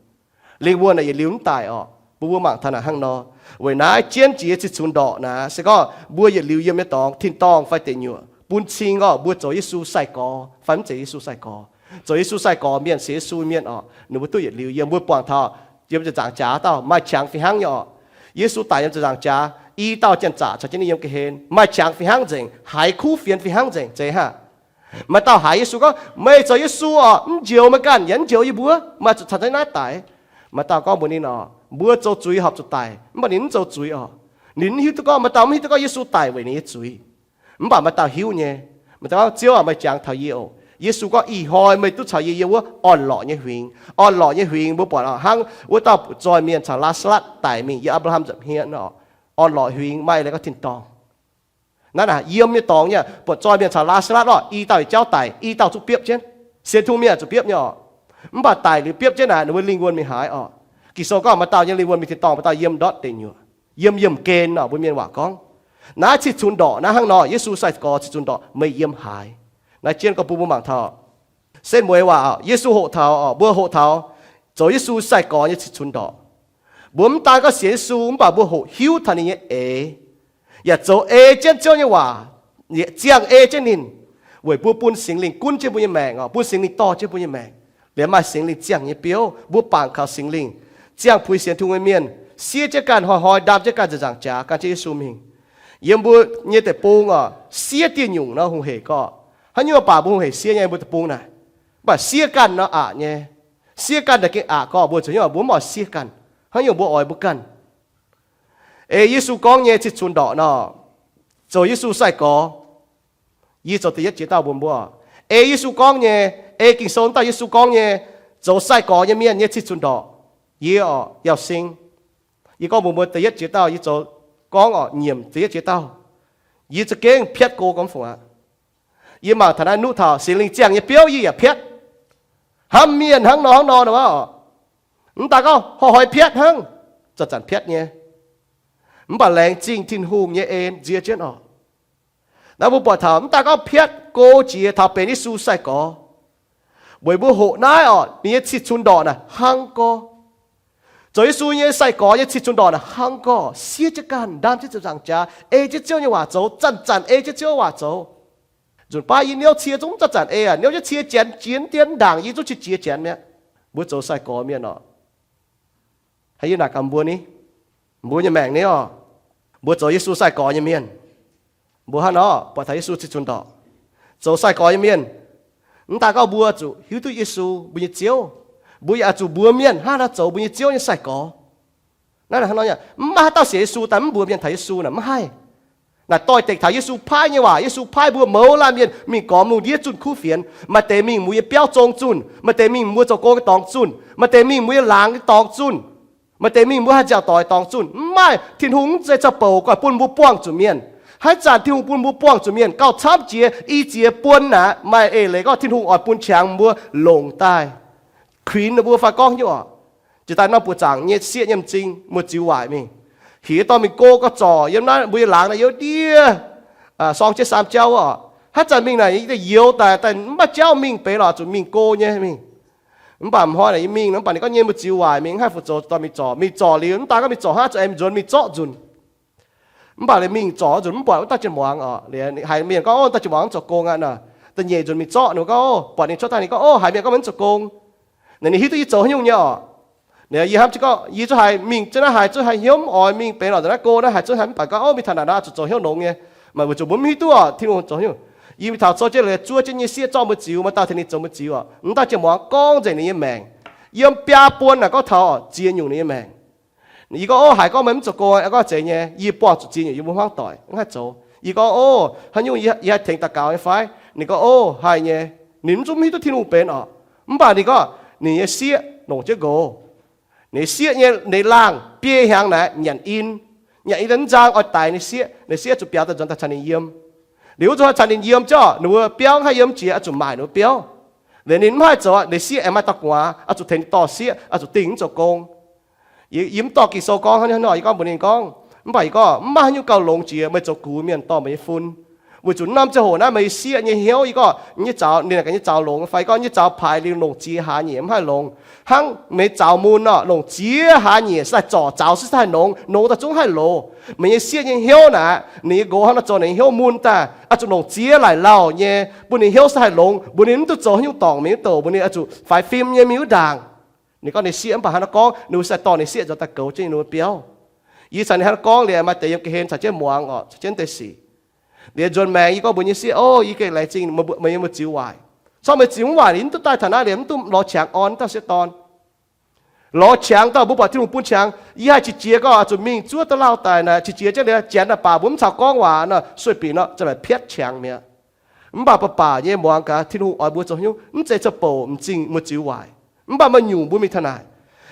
Lingh wuonh yietc liuz mv daic oc. Mbuo mbuo mangc taux naaic hnangv nor. Weic naaiv jienv jiex cih cunx ndorqc naaic se gorngv mbuo yietc liuz yiem nyei dorngx, tin-dorngh fai deic nyuoqc, bun cing gorngv mbuo zoux Yesu sai-gorx fai mv zeiz Yesu sai-gorx. Zoux Yesu sai-gorx mienh, sienx Yesu mienh oc, ninh mbuo duqv yietc liuz yiem. Mbuo buangh taux yiem ziepc nzaangc jaax dauh maaih qangx fih hnangv nyei oc. Yesu daic yiem ziepc nzangc jaax, i dauh janx-zaqc caux jienv ninh yiem ga'hlen, maaih qangx fih hnangv nzengc, haiz kuv fienx fih hnangv nzengc, zeiz haav? Maaih dauh haiz Yesu gorngv, meih zoux Yesu oc, mv njoux meih ganh yaac mv njoux yie mbuo, meih zuqc caux jienv naaiv daic. Maaih dauh gorngv mbuox ninh oc, mbuo zoux zuiz horpc zuqc daic, mv baac ninh mv zoux zuiz oc. Ninh mv hiuv duqv gorngv, maaih dauh mv hiuv duqv gorngv Yesu daic weic ninh nyei zuiz. Mv baac maaih dauh hiuv nyei. Maaih dauh gorngv, Ziouv aac, meih jangx taux yie oc. Yesu gorngv, ih hnoi meih duqv caux yie yiem wuov orn-lorqc nyei huingx. Orn-lorqc nyei huingx mbuo buatc oc, hnangv wuov dauh zoih mienh caux Laa^saa^latv daic mingh yiem Apc^laa^ham nza'hmien oc. Orn-lorqc huingx maaih leiz gorngv tin-dorngh. Naaiv naaic yiem nyei dorngx nyei, buatc zoih mienh caux Laa^saa^latv oc, i dauh yietc jauv daic, i dauh zungv biopv jienv. Sienx Tin-Hungh mienh zuqc biopv nyei oc. Mv baac daic liuz biopv jienv naaic, ninh mbuo lingh wuonh mingh haaix oc? Ging-Sou gorngv maaih dauh nyei lingh wuonh mingh tin-dorngh, maaih dauh yiem ndortv deic nyuoqc, yiem yiemh gen oc, mbuo mienh waac gorngv. Naaiv cih cunx ndorqc naaiv hnangv nor, Yesu sai-gorx cih cunx ndorqc, meih yiem haaix? Naaiv jienv gorngv bun mbuo mangc taux. Setv mueiz waac oc, Yesu hoqc taux oc, mbuo hoqc taux zoux Yesu sai-gorx nyei cih cunx ndorqc. Mbuo mv daan gorngv sienx Yesu, mv baac mbuo hoqc hiuv taux ninh nyei eix, yaac zoux ei jienv Ziouv nyei waac, ziangh ei jienv ninh, weic mbuo bun Singx Lingh gunv jienv mbuo nyei maengc oc, bun Singx Lingh dorh jienv mbuo nyei maengc. Liemh maaih Singx Lingh ziangh nyei biouv, mbuo bangc kaux Singx Lingh, ziangh puix sienx Tin-Hungh nyei mienh, siev jienv ganh hnoi-hnoi, ndaam jienv ganh nzengc nzaangc jaax, gan jienv Yesu mingh. Yiem mbuo nyei deic-bung oc, siev dieh nyungc nor hungh heic gorqv. Haaix nyungc baac mbuo hungh heic siev nyei mbuo deic-bung naaic. Mv baac siev ganh nor aqc nyei. Siev ganh naaic gengh aqc gorqv, mbuo zoux haaix nyungc mbuo mv oix siev ganh. Haaix nyungc mbuo oix mbuo ganh. Ei Yesu gorngv nyei cih cunx ndorqc nor, zoux Yesu sai-gorx. Yie zoux da'yietv jiex dauh mbuox mbuo, ei Yesu gorngv nyei, ei Ging-Sou dauh Yesu gorngv nyei, zoux sai-gorx nyei mienh nyei cih cunx ndorqc. Yie oc, Yauh Sing, yie gorngv mbuox mbuo da'yietv jiex dauh yie zoux, gorngv oc, nyiemc da'yietv jiex dauh. Yie za'gengh piatv go gormx fungc aqv. Yie mangc taux naaiv nuqv taux Singx Lingh ziangh nyei biouv yie yaac piatv. Hnamv mienh hnangv nor hnangv nor oc. Mv daan gorngv hnoi-hnoi piatv hnangv, zanc-zanc piatv nyei. Mv baac laengz zingh Tin-Hungh nyei en nzie jienv oc. Naaiv mbuo buatc taux mv daan gorngv piatv go jiex taux benx Yesu sai-gorx, weic mbuo hoqc naaiv oc, ninh nyei cih cunx ndorqc naaic hnangv gorx. Zoux Yesu nyei sai-gorx nyei cih cunx ndorqc naaic hnangv gorx, siev jienv ganh, ndaam jienv ziepc nzaangc jaax, ei jienv Ziouv nyei waac zoux, zanc-zanc ei jienv Ziouv waac zoux. Nzunc baav yie niouv cie zungv zanc-zanc ei aqv, niouv jienv cie janx jiex dien ndaangc yie zungv qiex jiez janx mi'aqv. Mbuo zoux sai-gorx mienh oc. Haaix yie naaic gaax mbuo ni, mbuo nyei maengc ni oc, mbuo zoux Yesu sai-gorx nyei mienh. Mbuo hnangv nor buatc taux Yesu cih cunx ndorqc, zoux sai-gorx nyei mienh. Mv daan gorngv mbuo zuqc hiuv duqv Yesu mbuo nyei Ziouv, mbuo yaac zuqc mbuox mienh hnangv haaix nor zoux mbuo nyei Ziouv nyei sai-gorx. Naaiv hnangv nor, mv maaih haaix dauh sienx Yesu daaih mv mbuox mienh taux Yesu naaic, mv haih. Naaic doix-dekc taux Yesu paaiv nyei waac. Yesu paaiv mbuo mouz laanh mienh mingh gormx lungh ndiev zunh kuv fienx. Maaih deix mingh mbuo nyei biauv zong zunh, maaih deix mingh mbuo zoux gong nyei dorngx zunh, maaih deix mingh mbuo nyei laangz nyei dorngx zunh, maaih deix mingh mbuo haih nziaauc doic dorngx zunh. Mv maaih, Tin-Hungh mv zeiz zoux bouc guaih bun mbuo buangh zuqc mienh. Haaix zanc Tin-Hungh bun mbuo buangh zuqc mienh, gauh camv jiex i ziex buonc naaic, maaih eix leiz gorngv Tin-Hungh oix bun qangx mbuo longc daaih kuinx ninh mbuo fai gorngv hnyouv oc. Jiex daaih norm buoqc zaangc nyei sieqv nyei m'zing, muoz-ziux waaic mingh, heuc dorh mingh go gauh zorc yiem naaiv mbuo nyei laangz naaiv youz ndiev sorng jienv saam jauv oc. Haaix zanc mingh naaic yie daaih youz daaih, daaih mv maaih jauv mingh benx lorqc, zuqc mingh go nyei mingh. Mv baac hnoi naaic yie mingh, mv baac ninh gorngv nyei muoz-ziux waaic mingh, mv haih fu zoux, dorh mingh zorc. Mingh zorc liuz, mv daan gorngv mingh zorc hnangv, zuqc aengx nzuonx mingh zorqv nzunc. Mv baac liuz mingh zorc nzunc mv buatc wuov dauh jien-muangz oc. Liuz haiz mienh gorngv, Ov, dauh jien-muangz mv zoux gong aqv nor. Da'nyeic nzunc mingh zorqv, ninh gorngv, Ov, buatc ninh cuotv daaih, ninh gorngv, Ov, haiz mienh gorngv meih mv zoux gong. Naaic ninh hiuv duqv yie zoux haaix nyungc nyei oc. Naaiv yie hnamv jienv gorngv, yie zuqc haiz mingh jienv naaiv haiz zuqc haaix hnyouv oix mingh benx lorqc, nzunc naaiv go naaiv haiz zuqc haaix, mv baac gorngv, Ov, mingh taux naaic nor zuqc zoux hnyouv longx nyei. Maaih weic zuqc mbuo mv hiuv duqv oc, Tin-Hungh zoux haaix nyungc. Yie mingh taux cou jienv leiz zuov jienv nyei sieqv zorqv mbuo ziux, maaih dauh tengx ninh zoux mbuo ziux oc. Mv dauh jien-muangz gorngv nzengc ninh nyei maengc. Yiem biaa buonc naaic gorngv taux ziex nyungc ninh nyei maengc. Yie gorngv, Ov, haiz gorngv meih mv zoux gong, gorngv zeiz nyei, yie buangh zuqc ziex nyungc yie mbuo hmuangv doic, mv haih zoux. Yie gorngv, Ov, haaix nyungc yie haih tengx daux gaux nyei fai? Ninh gorngv, Ov, haih nyei. Ninh mv zungv hiuv duqv Tin-Hungh benx oc. Mv baac ninh gorngv ninh nyei sieqv longc jienv nqox. Ninh sieqv nyei, ninh laangh biei hnyangx naaic nyanc in. Nyanc in daaih mv nzang oix daix ninh sieqv. Ninh sieqv zuqc biaux daaih nzuonx daaih caux ninh yiem. Liuz wuov nzunc caux ninh yiem ziouc ninh mbuo biauv haih yiem jiex, oix zuqc maaic ninh mbuo biauv. Liuz ninh mv haih zoux, ninh sieqv aengx maaih dauh gu'nguaaz, oix zuqc tengx ninh dorh sieqv, oix zuqc dingh mv zoux gong. Yie mv dorh Ging-Sou gorngv hnangv nor, yie gorngv mbuox ninh gorngv, mv baac yie gorngv mv maaih haaix nyungc gauh longx jiex meih zoux gux mienh dorh meih nyei fun. Weic zuqc norm ziangh hoc naaiv meih nyei sieqv nyei hnyouv, yie gorngv nyei zaux ninh ganh nyei zaux longx fai yie gorngv nyei zaux paaix liuz longc ziex hlaax nyeic mv haih longx. Hnangv meih zaux mun nor, longc ziex hlaax nyeic se daaih zorc zaux se daaih nongx, nongx daaih zungv haih loz. Meih nyei sieqv nyei hnyouv naaic, ninh nyei nqox hnangv nor zoux, ninh nyei hnyouv mun daaih oix zuqc longc ziex laaic lauh nyei bun ninh hnyouv se haih longx, mbuox ninh mv duqv zoux haaix nyungc dorngc mingh wuov douc, mbuox ninh oix zuqc faix fim nyei mingh wuov ndaangc. Ninh gorngv ninh sieqv mv baac hnangv nor gorngv, ninh mbuo se dorh ninh sieqv nzuonx daaih goux jienv ninh mbuo biauv. Yie caux ninh hnangv nor gorngv liuz, maaih deix yiem ga'hlen caux jienv muangx oc, caux jienv deix sic. Liuz nzuonx maengx yie gorngv mbuox nyei sieqv, Ov, yie gengh laengz zingh meih nyei muoz-ziux waaic. Corc meih ziux mv waaic, ninh mv duqv daaih taux naaiv liuz mv duqv lorz qangx orn dauh sieqv dorn. Lorz qangx dauh mbuo buatc Tin-Hungh bun qangx, yie haih qiex jiez gorngv oix zuqc mingh zuov duqv lauh daaih naaic, qiex jiez jienv liuz janx daaih baac mbuo mv caux gorngv waac nor, sueih binc nor, za'gengh piatv qangx mi'aqv. Mv baac baac baac nyei muangx gaax Tin-Hungh oix mbuo zoux haaix nyungc, mv zeiz zoux bouc m'zing muoz-ziux waaic. Mv baac maaih nyungc mbuo mingh taux naaic.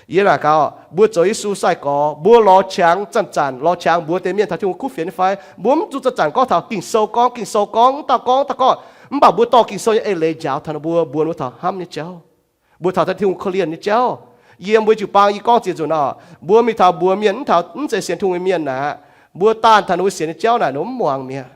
Yie naaic gaax, mbuo zoux Yesu sai-gorx, mbuo lorz qangx zanc-zanc, lorz qangx mbuox deix mienh taux Tin-Hungh kuv fienx nyei fai? Mbuo mv zuqc zanc-zanc gorngv taux Ging-Sou gorngv, Ging-Sou gorngv, dauh gorngv, dauh gorngv. Mv baac mbuo dorh Ging-Sou nyei eix leiz njaaux taux ninh mbuo, mbuox ninh mbuo taux hnamv nyei jauv, mbuox taux Tin-Hungh korv-lienh nyei jauv. Yiem mbuo jiu-baang yie gorngv ziex nzunc oc, mbuo mingh taux mbuox mienh, mv taux mv zeiz sienx Tin-Hungh nyei mienh naaic, mbuo daanh taux ninh mbuo sienx nyei jauv naaic, ninh mbuo mv muangx mi'aqv.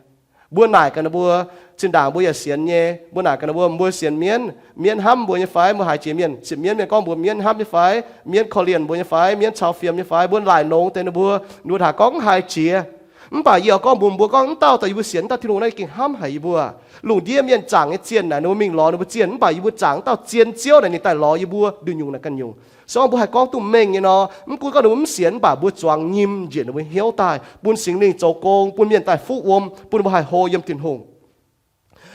Mbuo naaic gaax ninh mbuo, zinh ndaangc mbuo yaac sienx nyei, mbuo naaic gaax ninh mbuo, mbuo sienx mienv, mienv hnamv mbuo nyei fai? Mbuo haiz jiex mienh sienx mienv, mienh gorngv mbuox mienv hnamv nyei fai? Mienv korv-lienh mbuo nyei fai? Mienv cau fiem nyei fai? Mbuo laaic longx deix ninh mbuo, ninh mbuo hnangv gorngv mv haiz jiex. Mv baac yie oix gorngv mbuox mbuo gorngv, mv dauh dauh yie mbuo sienx, mv dauh Tin-Hungh naaiv gengh hnamv haic yie mbuo. Lungh ndiev mienh zaangc nyei zienh naaic, ninh mbuo mingh lorz ninh mbuo zienh, mv baac yie mbuo zaangc mv dauh zien Ziouv naaic ninh daaih lorz yie mbuo nduqc nyungc naaic ganh nyungc. Se gorngv mbuo haih gorngv duqv mengh nyei nor, mv gunv gorngv ninh mbuo mv sienx, mv baac mbuo zuangx nyim njiec ninh mbuo hnyouv daaih, bun Singx Lingh zoux gong, bun mienh daaih fuqv wuom, bun ninh mbuo haih hlo yiem Tin-Hungh.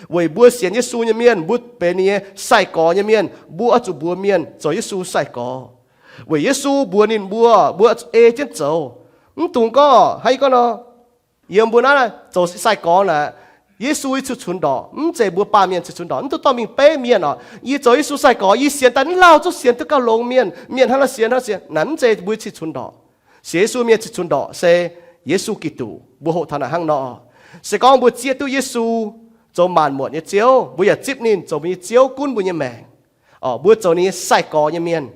Weic mbuo sienx Yesu nyei mienh, mbuo benx ninh nyei sai-gorx nyei mienh, mbuo oix zuqc mbuox mienh zoux Yesu sai-gorx. Weic Yesu mbuox ninh mbuo, mbuo oix zuqc ei jienv zoux. Mv dungx gorngv haaix, yie gorngv nor, yiem mbuo naaiv zoux sai-gorx naaic, Yesu yie cingx cunx ndorqc. Mv zeiz mbuo baamh mienh cingx cunx ndorqc, mv dungx dorh mingh beiv mienh oc. Yie zoux Yesu sai-gorx, yie sienx daaih mv lauh zungv sienx duqv gauh longx mienh, mienh hnangv naaiv sienx hnangv sienx naaic, mv zeiz mbuo cingx cunx ndorqc. Sienx Yesu mienh cingx cunx ndorqc se Yesu Giduc, mbuo hoqc taux naaic hnangv nor. Se gorngv mbuo zieqv duqv Yesu zoux maanc muotc nyei Ziouv, mbuo yaac zipv ninh zoux mbuo nyei Ziouv gunv mbuo nyei maengc, mbuo zoux ninh nyei sai-gorx nyei mienh,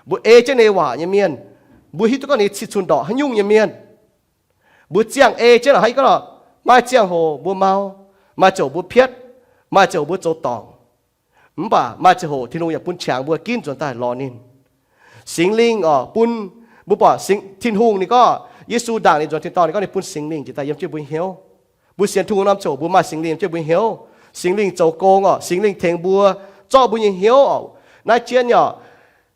mbuo ei jienv ninh nyei waac nyei mienh, mbuo hiuv duqv gorngv ninh cingx cunx ndorqc haaix nyungc nyei mienh. Mbuo ziangh ei jienv hnangv yie gorngv nor, maaih ziangh hoc mbuo mau, maaih ziangh hoc mbuo piatv, maaih ziangh hoc mbuo zoux dorngc. Mv baac maaih ziangh hoc Tin-Hungh yaac bun qangx mbuo ginv nzuonx daaih lorz ninh. Singx Lingh oc, bun mbuo buatc Tin-Hungh ninh gorngv, Yesu ndaangc ninh nzuonx tin-dorngh ninh gorngv ninh bun Singx Lingh njiec daaih yiem jienv mbuo hnyouv. Mbuo sienx Tin-Hungh norm ziouc mbuo maaih Singx Lingh yiem jienv mbuo hnyouv. Singx Lingh zoux gong oc, Singx Lingh tengx mbuo zorqv mbuo nyei hnyouv oc. Naaiv jienv oc,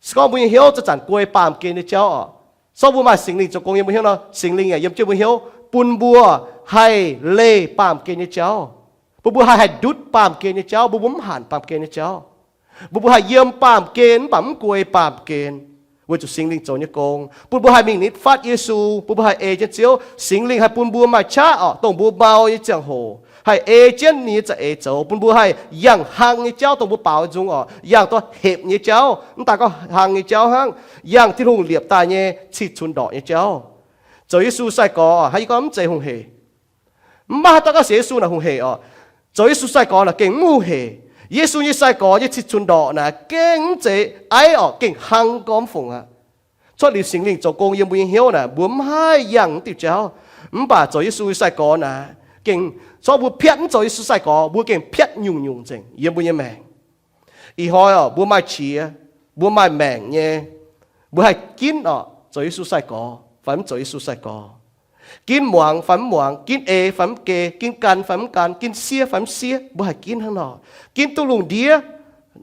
se gorngv mbuo nyei hnyouv zanc-zanc guei baamh gen nyei jauv oc, se gorngv mbuo maaih Singx Lingh zoux gong yiem mbuo hnyouv nor, Singx Lingh yaac yiem jienv mbuo hnyouv, bun mbuo haih leih baamh gen nyei jauv, bun mbuo haih haih ndutv baamh gen nyei jauv, bun mbuo mv hanc baamh gen nyei jauv, bun mbuo haih yiem baamh gen mv baac mv guei baamh gen. Weic zuqc Singx Lingh zoux nyei gong, bun mbuo haih mingh nitv fatv Yesu, bun mbuo haih ei jienv Ziouv. Singx Lingh haih bun mbuo maaih qaqv orqc, dongh mbuo mau nyei ziangh hoc, haih ei jienv ninh nyei za'eix zoux, bun mbuo haih yangh hlang nyei jauv, dongh mbuo baaux nzung orqc, yangh duqv hepc nyei jauv, mv daaih gorngv hlang nyei jauv hnangv, yangh Tin-Hungh liepc daaih nyei cih cunx ndorqc nyei jauv. Zoux Yesu sai-gorx, hnangv yie gorngv, mv zeiz hungh heic. Mv maaih haaix dauh gorngv sienx Yesu naaic hungh heic orqc. Zoux Yesu sai-gorx naaic gengh mv hungh heic. Yesu nyei sai-gorx nyei cih cunx ndorqc naaic gengh mv zeiz aiv orqc, gengh hlang gormx fungc aqv. Cuotv liuz Singx Lingh zoux gong yiem mbuo nyei hnyouv naaic, mbuo mv haih yangh wuov diuh jauv. Mv baac zoux Yesu nyei sai-gorx naaic, gengh corc mbuo piatv mv zoux Yesu sai-gorx, mbuo gengh piatv nyungc-nyungc nzengc yiem mbuo nyei maengc. Ih hnoi orqc, mbuo maaih qiex, mbuo maaih maengc nyei, mbuo haih ginv orqc, zoux Yesu sai-gorx fai mv zoux Yesu sai-gorx, ginv muangx fai mv muangx, ginv ei fai mv ei, ginv gan fai mv gan, ginv siev fai mv siev, mbuo haih ginv hnangv nor. Ginv duqv lungh ndiev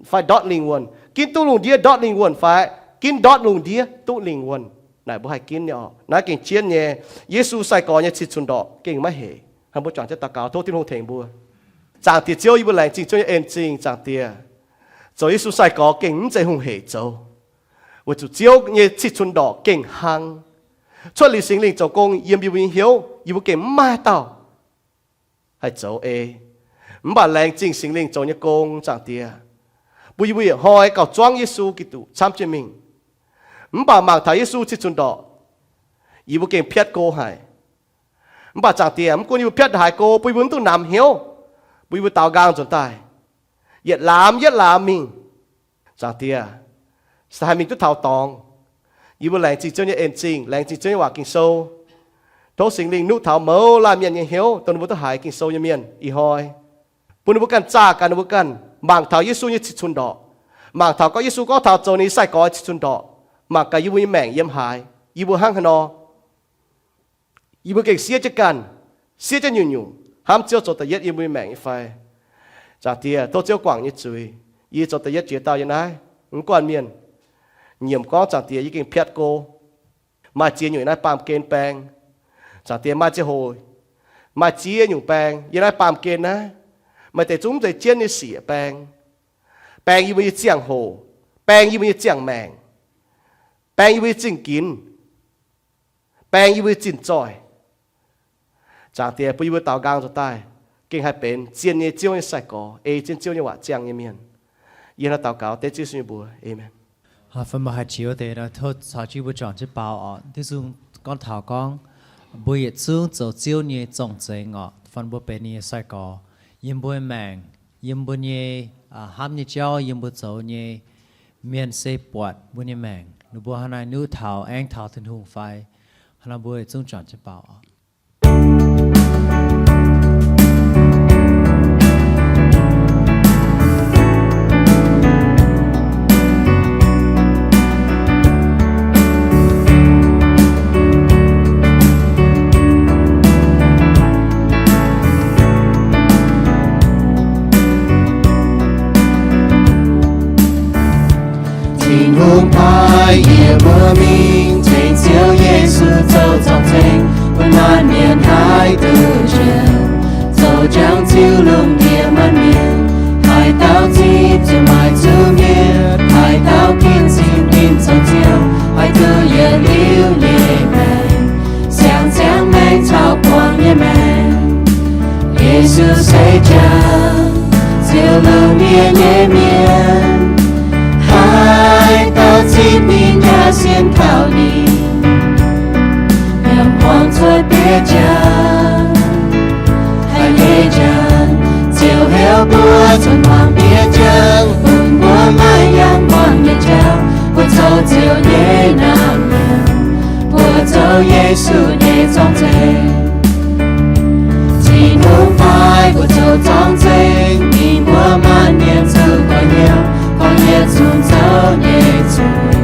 fai ndortv lingh wuonh, ginv duqv lungh ndiev ndortv lingh wuonh fai ginv ndortv lungh ndiev duqv lingh wuonh. Naaic mbuo haih ginv nyei orqc. Naaiv gengh jienv nyei. Yesu sai-gorx nyei cih cunx ndorqc gengh maiv heic. Hnangv mbuo juangc jienv daux gaux, tov Tin-Hungh tengx mbuo. Zaangc Diex Ziouv, yie mbuo laengz zingh Ziouv nyei en zingh, Zaangc Diex. Zoux Yesu sai-gorx gengh mv zeiz hungh heic zoux, weic zuqc Ziouv nyei cih cunx ndorqc gengh hlang. Cuotv liuz Singx Lingh zoux gong yiem yie mbuo nyei hnyouv, yie mbuo gengh mv maaih dauh haih zoux ei. Mv baac laengz zingh Singx Lingh zoux nyei gong, Zaangc Diex, bun yie mbuo yietc hnoi gauh zuangv Yesu Giduc camv jienv mingh. Mv baac mangc taux Yesu cih cunx ndorqc, yie mbuo gengh piatv go haic. Mv baac Zaangc Diex, mv gunv yie mbuo piatv haaix go, bun yie mbuo mv dungx namx hnyouv, bun yie mbuo daaux nqaang nzuonx daaih, yietc laamz yietv laamz mingh. Zaangc Diex, se haih mingh duqv taux dorngx. Yie mbuo laengz zingh Ziouv nyei en zingh, laengz zingh Ziouv nyei waac Ging-Sou. Tov Singx Lingh nuqv taux mouz laanh mienh nyei hnyouv, dongh ninh mbuo duqv haiz Ging-Sou nyei mienh ih hnoi, bun ninh mbuo ganh zaah ganh ninh mbuo ganh mangc taux Yesu nyei cih cunx ndorqc, mangc taux gorngv Yesu gorngv taux zoux ninh nyei sai-gorx cih cunx ndorqc, mangc gaax yie mbuo nyei maengc yiem haaix, yie mbuo hnangv haaix nor. Yie mbuo gengh siev jienv ganh, siev jienv nyungc-nyungc, hnamv Ziouv zoux da'yietv yiem mbuo nyei maengc nyei fai? Zaangc Diex, tov Ziouv guangc nyei zuiz. Yie zoux da'yietv jiex dauh yiem naaiv, mv guanh mienh, nyiemc gorngv, Zaangc Diex, yie gengh piatv go. Maaih ziex nyungc yiem naaiv baamh gen baeng. Zaangc Diex, maaih ziangh hoc maaih ziex nyungc baeng yiem naaiv baamh gen naaiv. Maaih deix zungv mv zeiz jienv nyei siec baeng. Baeng yie mbuo nyei ziangh hoc, baeng yie mbuo nyei ziangh maengc, baeng yie mbuo nyei zingh ginx, baeng yie mbuo nyei zinh zoih. Zaangc Diex, bun yie mbuo daaux nqaang nzuonx daaih, gengh haih benx zien nyei Ziouv nyei sai-gorx, ei jienv Ziouv nyei waac ziangh nyei mienh. Yie hnangv naaiv daux gaux dengv Ziouv Yesu nyei mbuox. Aamen. Fai mbuo haih qiex wuov deix nor, tov caux jienv mbuo juangc jienv baaux oc. Tin-Hungh gorngv taux gorngv, mbuo yietc zungv zoux Ziouv nyei zorng-zengx oc. Fai mbuo benx ninh nyei sai-gorx, yiem mbuo nyei maengc, yiem mbuo nyei hnamv nyei jauv, yiem mbuo zoux nyei mienh se buatc mbuo nyei maengc, ninh mbuo hnangv naaiv nuqv taux aengx taux Tin-Hungh fai? Hnangv naaiv mbuo yietc zungv juangc jienv baaux oc. Tin-Hungh paaiv yie mbuo mingh ceng Ziouv Yesu zoux zorng-zengx, bun maanc mienh haih duqv njoux, zoux jangx Ziouv lungh ndiev maanc mienh. Haaix dauh zipv Ziouv maaih zuqc mietc, haaix dauh ginv sin ninh zoux Ziouv, haih duqv yietc liuz nyei maengc, siang-ziangh maengc caux buangh nyei maengc. Yesu se jangx Ziouv lungh ndiev nyei mienh. Haaix dauh zipv ninh yaac sienx kaux ninh, yaac buangh cuotv bieiv jaax. Haiz nyei jaax, Ziouv heuc mbuo zuotc buangh bieiv jaax, bun mbuo maaih yangh buangh nyei jauv, mbuo zoux Ziouv nyei naamh nyouz, mbuo zoux Yesu nyei zorng-zengx. Tin-Hungh paaiv mbuo zoux zorng-zengx, mingh mbuox maanc mienh zuqc guaax hnyouv, gorngv yietc zungv zoux nyei zuiz,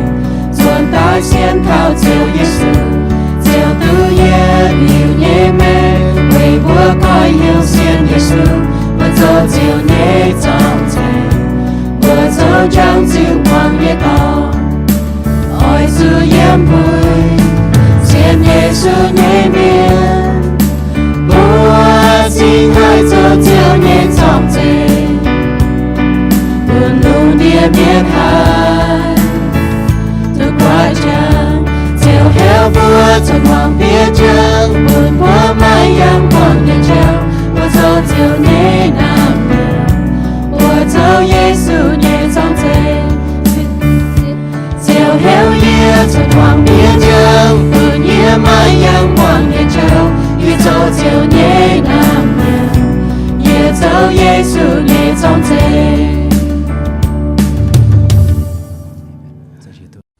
nzuonx daaih sienx kaux Ziouv Yesu, Ziouv duqv yietc liuz nyei maengc weic mbuo goiv hnyouv sienx Yesu, mbuo zoux Ziouv nyei zorng-zengx, mbuo zoux jangx Ziouv buangh nyei dorngx. Oix zuqc yiem mbuo sienx Yesu nyei mienh, mbuo cingx haih zoux Ziouv nyei zorng-zengx, bun lungh ndiev mienh haih duqv buatc Bun mbuo maaih yangh muangx nyei jauv, mbuo zoux Ziouv nyei naamh nyouz, mbuo zoux Yesu nyei zorng-zeih. Ziouv heuc yie cuotv muangx bieqc jauv, bun yie maaih yangh muangx nyei jauv, yie zoux Ziouv nyei naamh nyouz, yie zoux Yesu nyei zorng-zeih.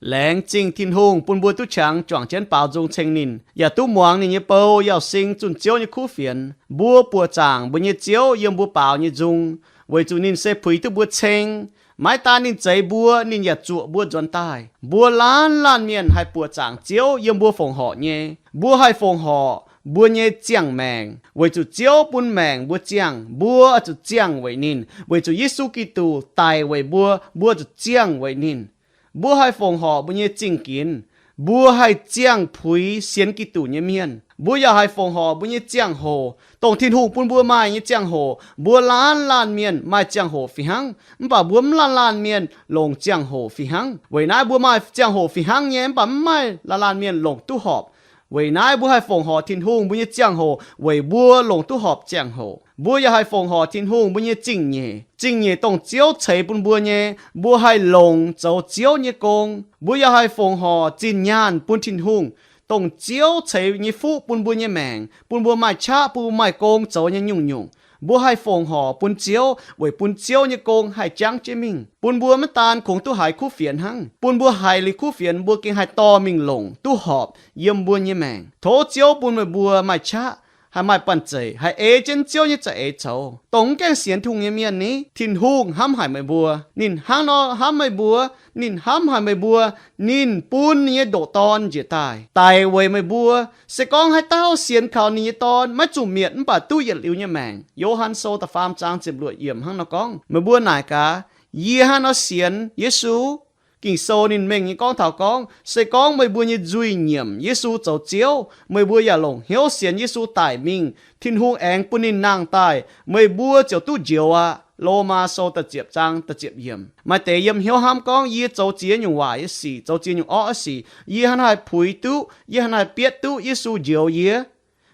Laengz zingh Tin-Hungh bun mbuo duqv qangx juangc jienv baaux nzung ceng ninh, yaac duqv muangx ninh nyei bou, yaac sing zunh Ziouv nyei kuv fienx. Mbuo buoqc zaangc mbuo nyei Ziouv yiem mbuo baaux nyei nzung, weic zuqc ninh se puix duqv mbuo ceng. Maiv daan ninh zeix mbuo, ninh yaac zuoqc mbuo nzuonx daaih. Mbuo laanh laanh mienh haih buoqc zaangc Ziouv yiem mbuo fongc horc nyei. Mbuo haih fongc horc mbuo nyei ziangh maengc, weic zuqc Ziouv bun maengc mbuo ziangh. Mbuo oix zuqc ziangh weic ninh, weic zuqc Yesu Giduc daic weic mbuo, mbuo zuqc ziangh weic ninh. Mbuo haih fongc horc mbuo nyei zingh ginx. Mbuo haih ziangh puix sienx Giduc nyei mienh. Mbuo yaac haih fongc horc mbuo nyei ziangh hoc, dongh Tin-Hungh bun mbuo maaih nyei ziangh hoc. Mbuo laanh laanh mienh maaih ziangh hoc fih hnangv, mv baac mbuo mv laanh laanh mienh longc ziangh hoc fih hnangv. Weic naaiv mbuo maaih ziangh hoc fih hnangv nyei, mv baac mv maaih laanh laanh mienh longc duqv horpc. Weic naaiv mbuo haih fongc horc Tin-Hungh mbuo nyei ziangh hoc weic mbuo longc duqv horpc ziangh hoc. Mbuo yaac haih fongc horc Tin-Hungh mbuo nyei zingh nyeic. Zingh nyeic dongh Ziouv ceix bun mbuo nyei, mbuo haih longc zoux Ziouv nyei gong. Mbuo yaac haih fongc horc zinh nyaanh bun Tin-Hungh, dongh Ziouv ceix nyei fuqv bun mbuo nyei maengc, bun mbuo maaih qaqv, bun mbuo maaih gong zoux nyei nyungc-nyungc. Mbuo haih fongc horc bun Ziouv weic bun Ziouv nyei gong haih jangv jienv mingh, bun mbuo maiv daan kungx duqv haiz kuv fienx hnangv, bun mbuo haiz liuz kuv fienx mbuo gengh haih dorh mingh longc duqv horpc yiem mbuo nyei maengc. Tov Ziouv bun meih mbuo maaih qaqv, haih maaih banh zeic, haih ei jienv Ziouv nyei za'eix zoux, dongh mv gaengh sienx Tin-Hungh nyei mienh ni. Tin-Hungh hnamv haic meih mbuo. Ninh hnangv nor hnamv meih mbuo. Ninh hnamv haic meih mbuo. Ninh bun ninh nyei ndoqc Dorn njiec daaih daic weic meih mbuo. Se gorngv haaix dauh sienx kaux ninh nyei Dorn maiv zuqc mietc mv baac duqv yietc liuz nyei maengc. Yo^han Sou da'faam zaang ziepc luoqc yiemc hnangv nor gorngv. Meih mbuo naaic gaax, yie hnangv nor sienx Yesu. Ging-Sou ninh mengh nyei gorngv taux gorngv, se gorngv meih mbuo nyei nzuih nyiemc Yesu zoux Ziouv, meih mbuo yaac longc hnyouv sienx Yesu daic mingh, Tin-Hungh aengx bun ninh nangh daaih, meih mbuo ziouc duqv njoux aqv. Lomaa Sou da'ziepc zaang da'ziepc yiemc. Maaih deix yiem hnyouv hnamv gorngv, yie zoux ziex nyungc waaic nyei sic, zoux ziex nyungc orqv nyei sic, yie hnangv naaiv haih puix duqv, yie hnangv naaiv haih bietv duqv Yesu njoux yie.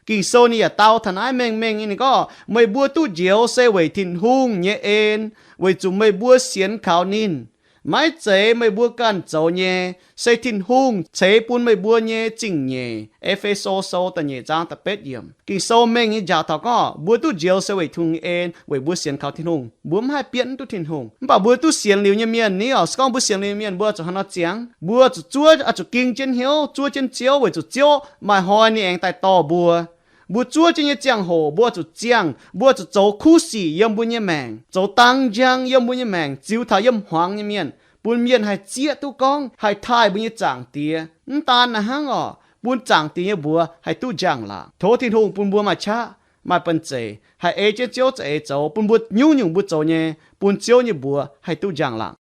Ging-Sou ninh yaac dau taux naaiv mengh mengh nyei, ninh gorngv, meih mbuo duqv njoux se weic Tin-Hungh nyei en, weic zuqc meih mbuo sienx kaux ninh. Maiv zeiz meih mbuo ganh zoux nyei, se Tin-Hungh ceix bun meih mbuo nyei zingh nyeic. E^fe^so Sou da'nyeic zaang da'betv yiemc. Ging-Sou mengh nyei njaaux taux gorngv mbuo duqv njoux se weic Tin-Hungh nyei en, weic mbuo sienx kaux Tin-Hungh. Mbuo mv haih bietv duqv Tin-Hungh, mv baac mbuo duqv sienx liuz nyei mienh ni oc. Se gorngv mbuo sienx liuz nyei mienh, mbuo zuqc hnangv nor ziangx, mbuo zuqc zuov, zuqc ging jienv hnyouv zuov jienv Ziouv, weic zuqc Ziouv maaih hnoi ninh aengx daaih dorh mbuo. Mbuo zuov jienv nyei ziangh hoc mbuo zuqc ziangh, mbuo zuqc zoux kuv sic yiem mbuo nyei maengc, zoux dang njang yiem mbuo nyei maengc, ziux taux yiem hmuangx nyei mienh, bun mienh haih zieqv duqv gorngv haih taaih mbuo nyei Zaangc Diex. Mv daan naaiv hnangv oc, bun Zaangc Diex nyei mbuox haih duqv njang-laangc. Tov Tin-Hungh bun mbuo maaih qaqv, maaih banh zeic, haih ei jienv Ziouv za'eix zoux, bun mbuo nyungc-nyungc mbuo zoux nyei, bun Ziouv nyei mbuox haih duqv njang-laangc.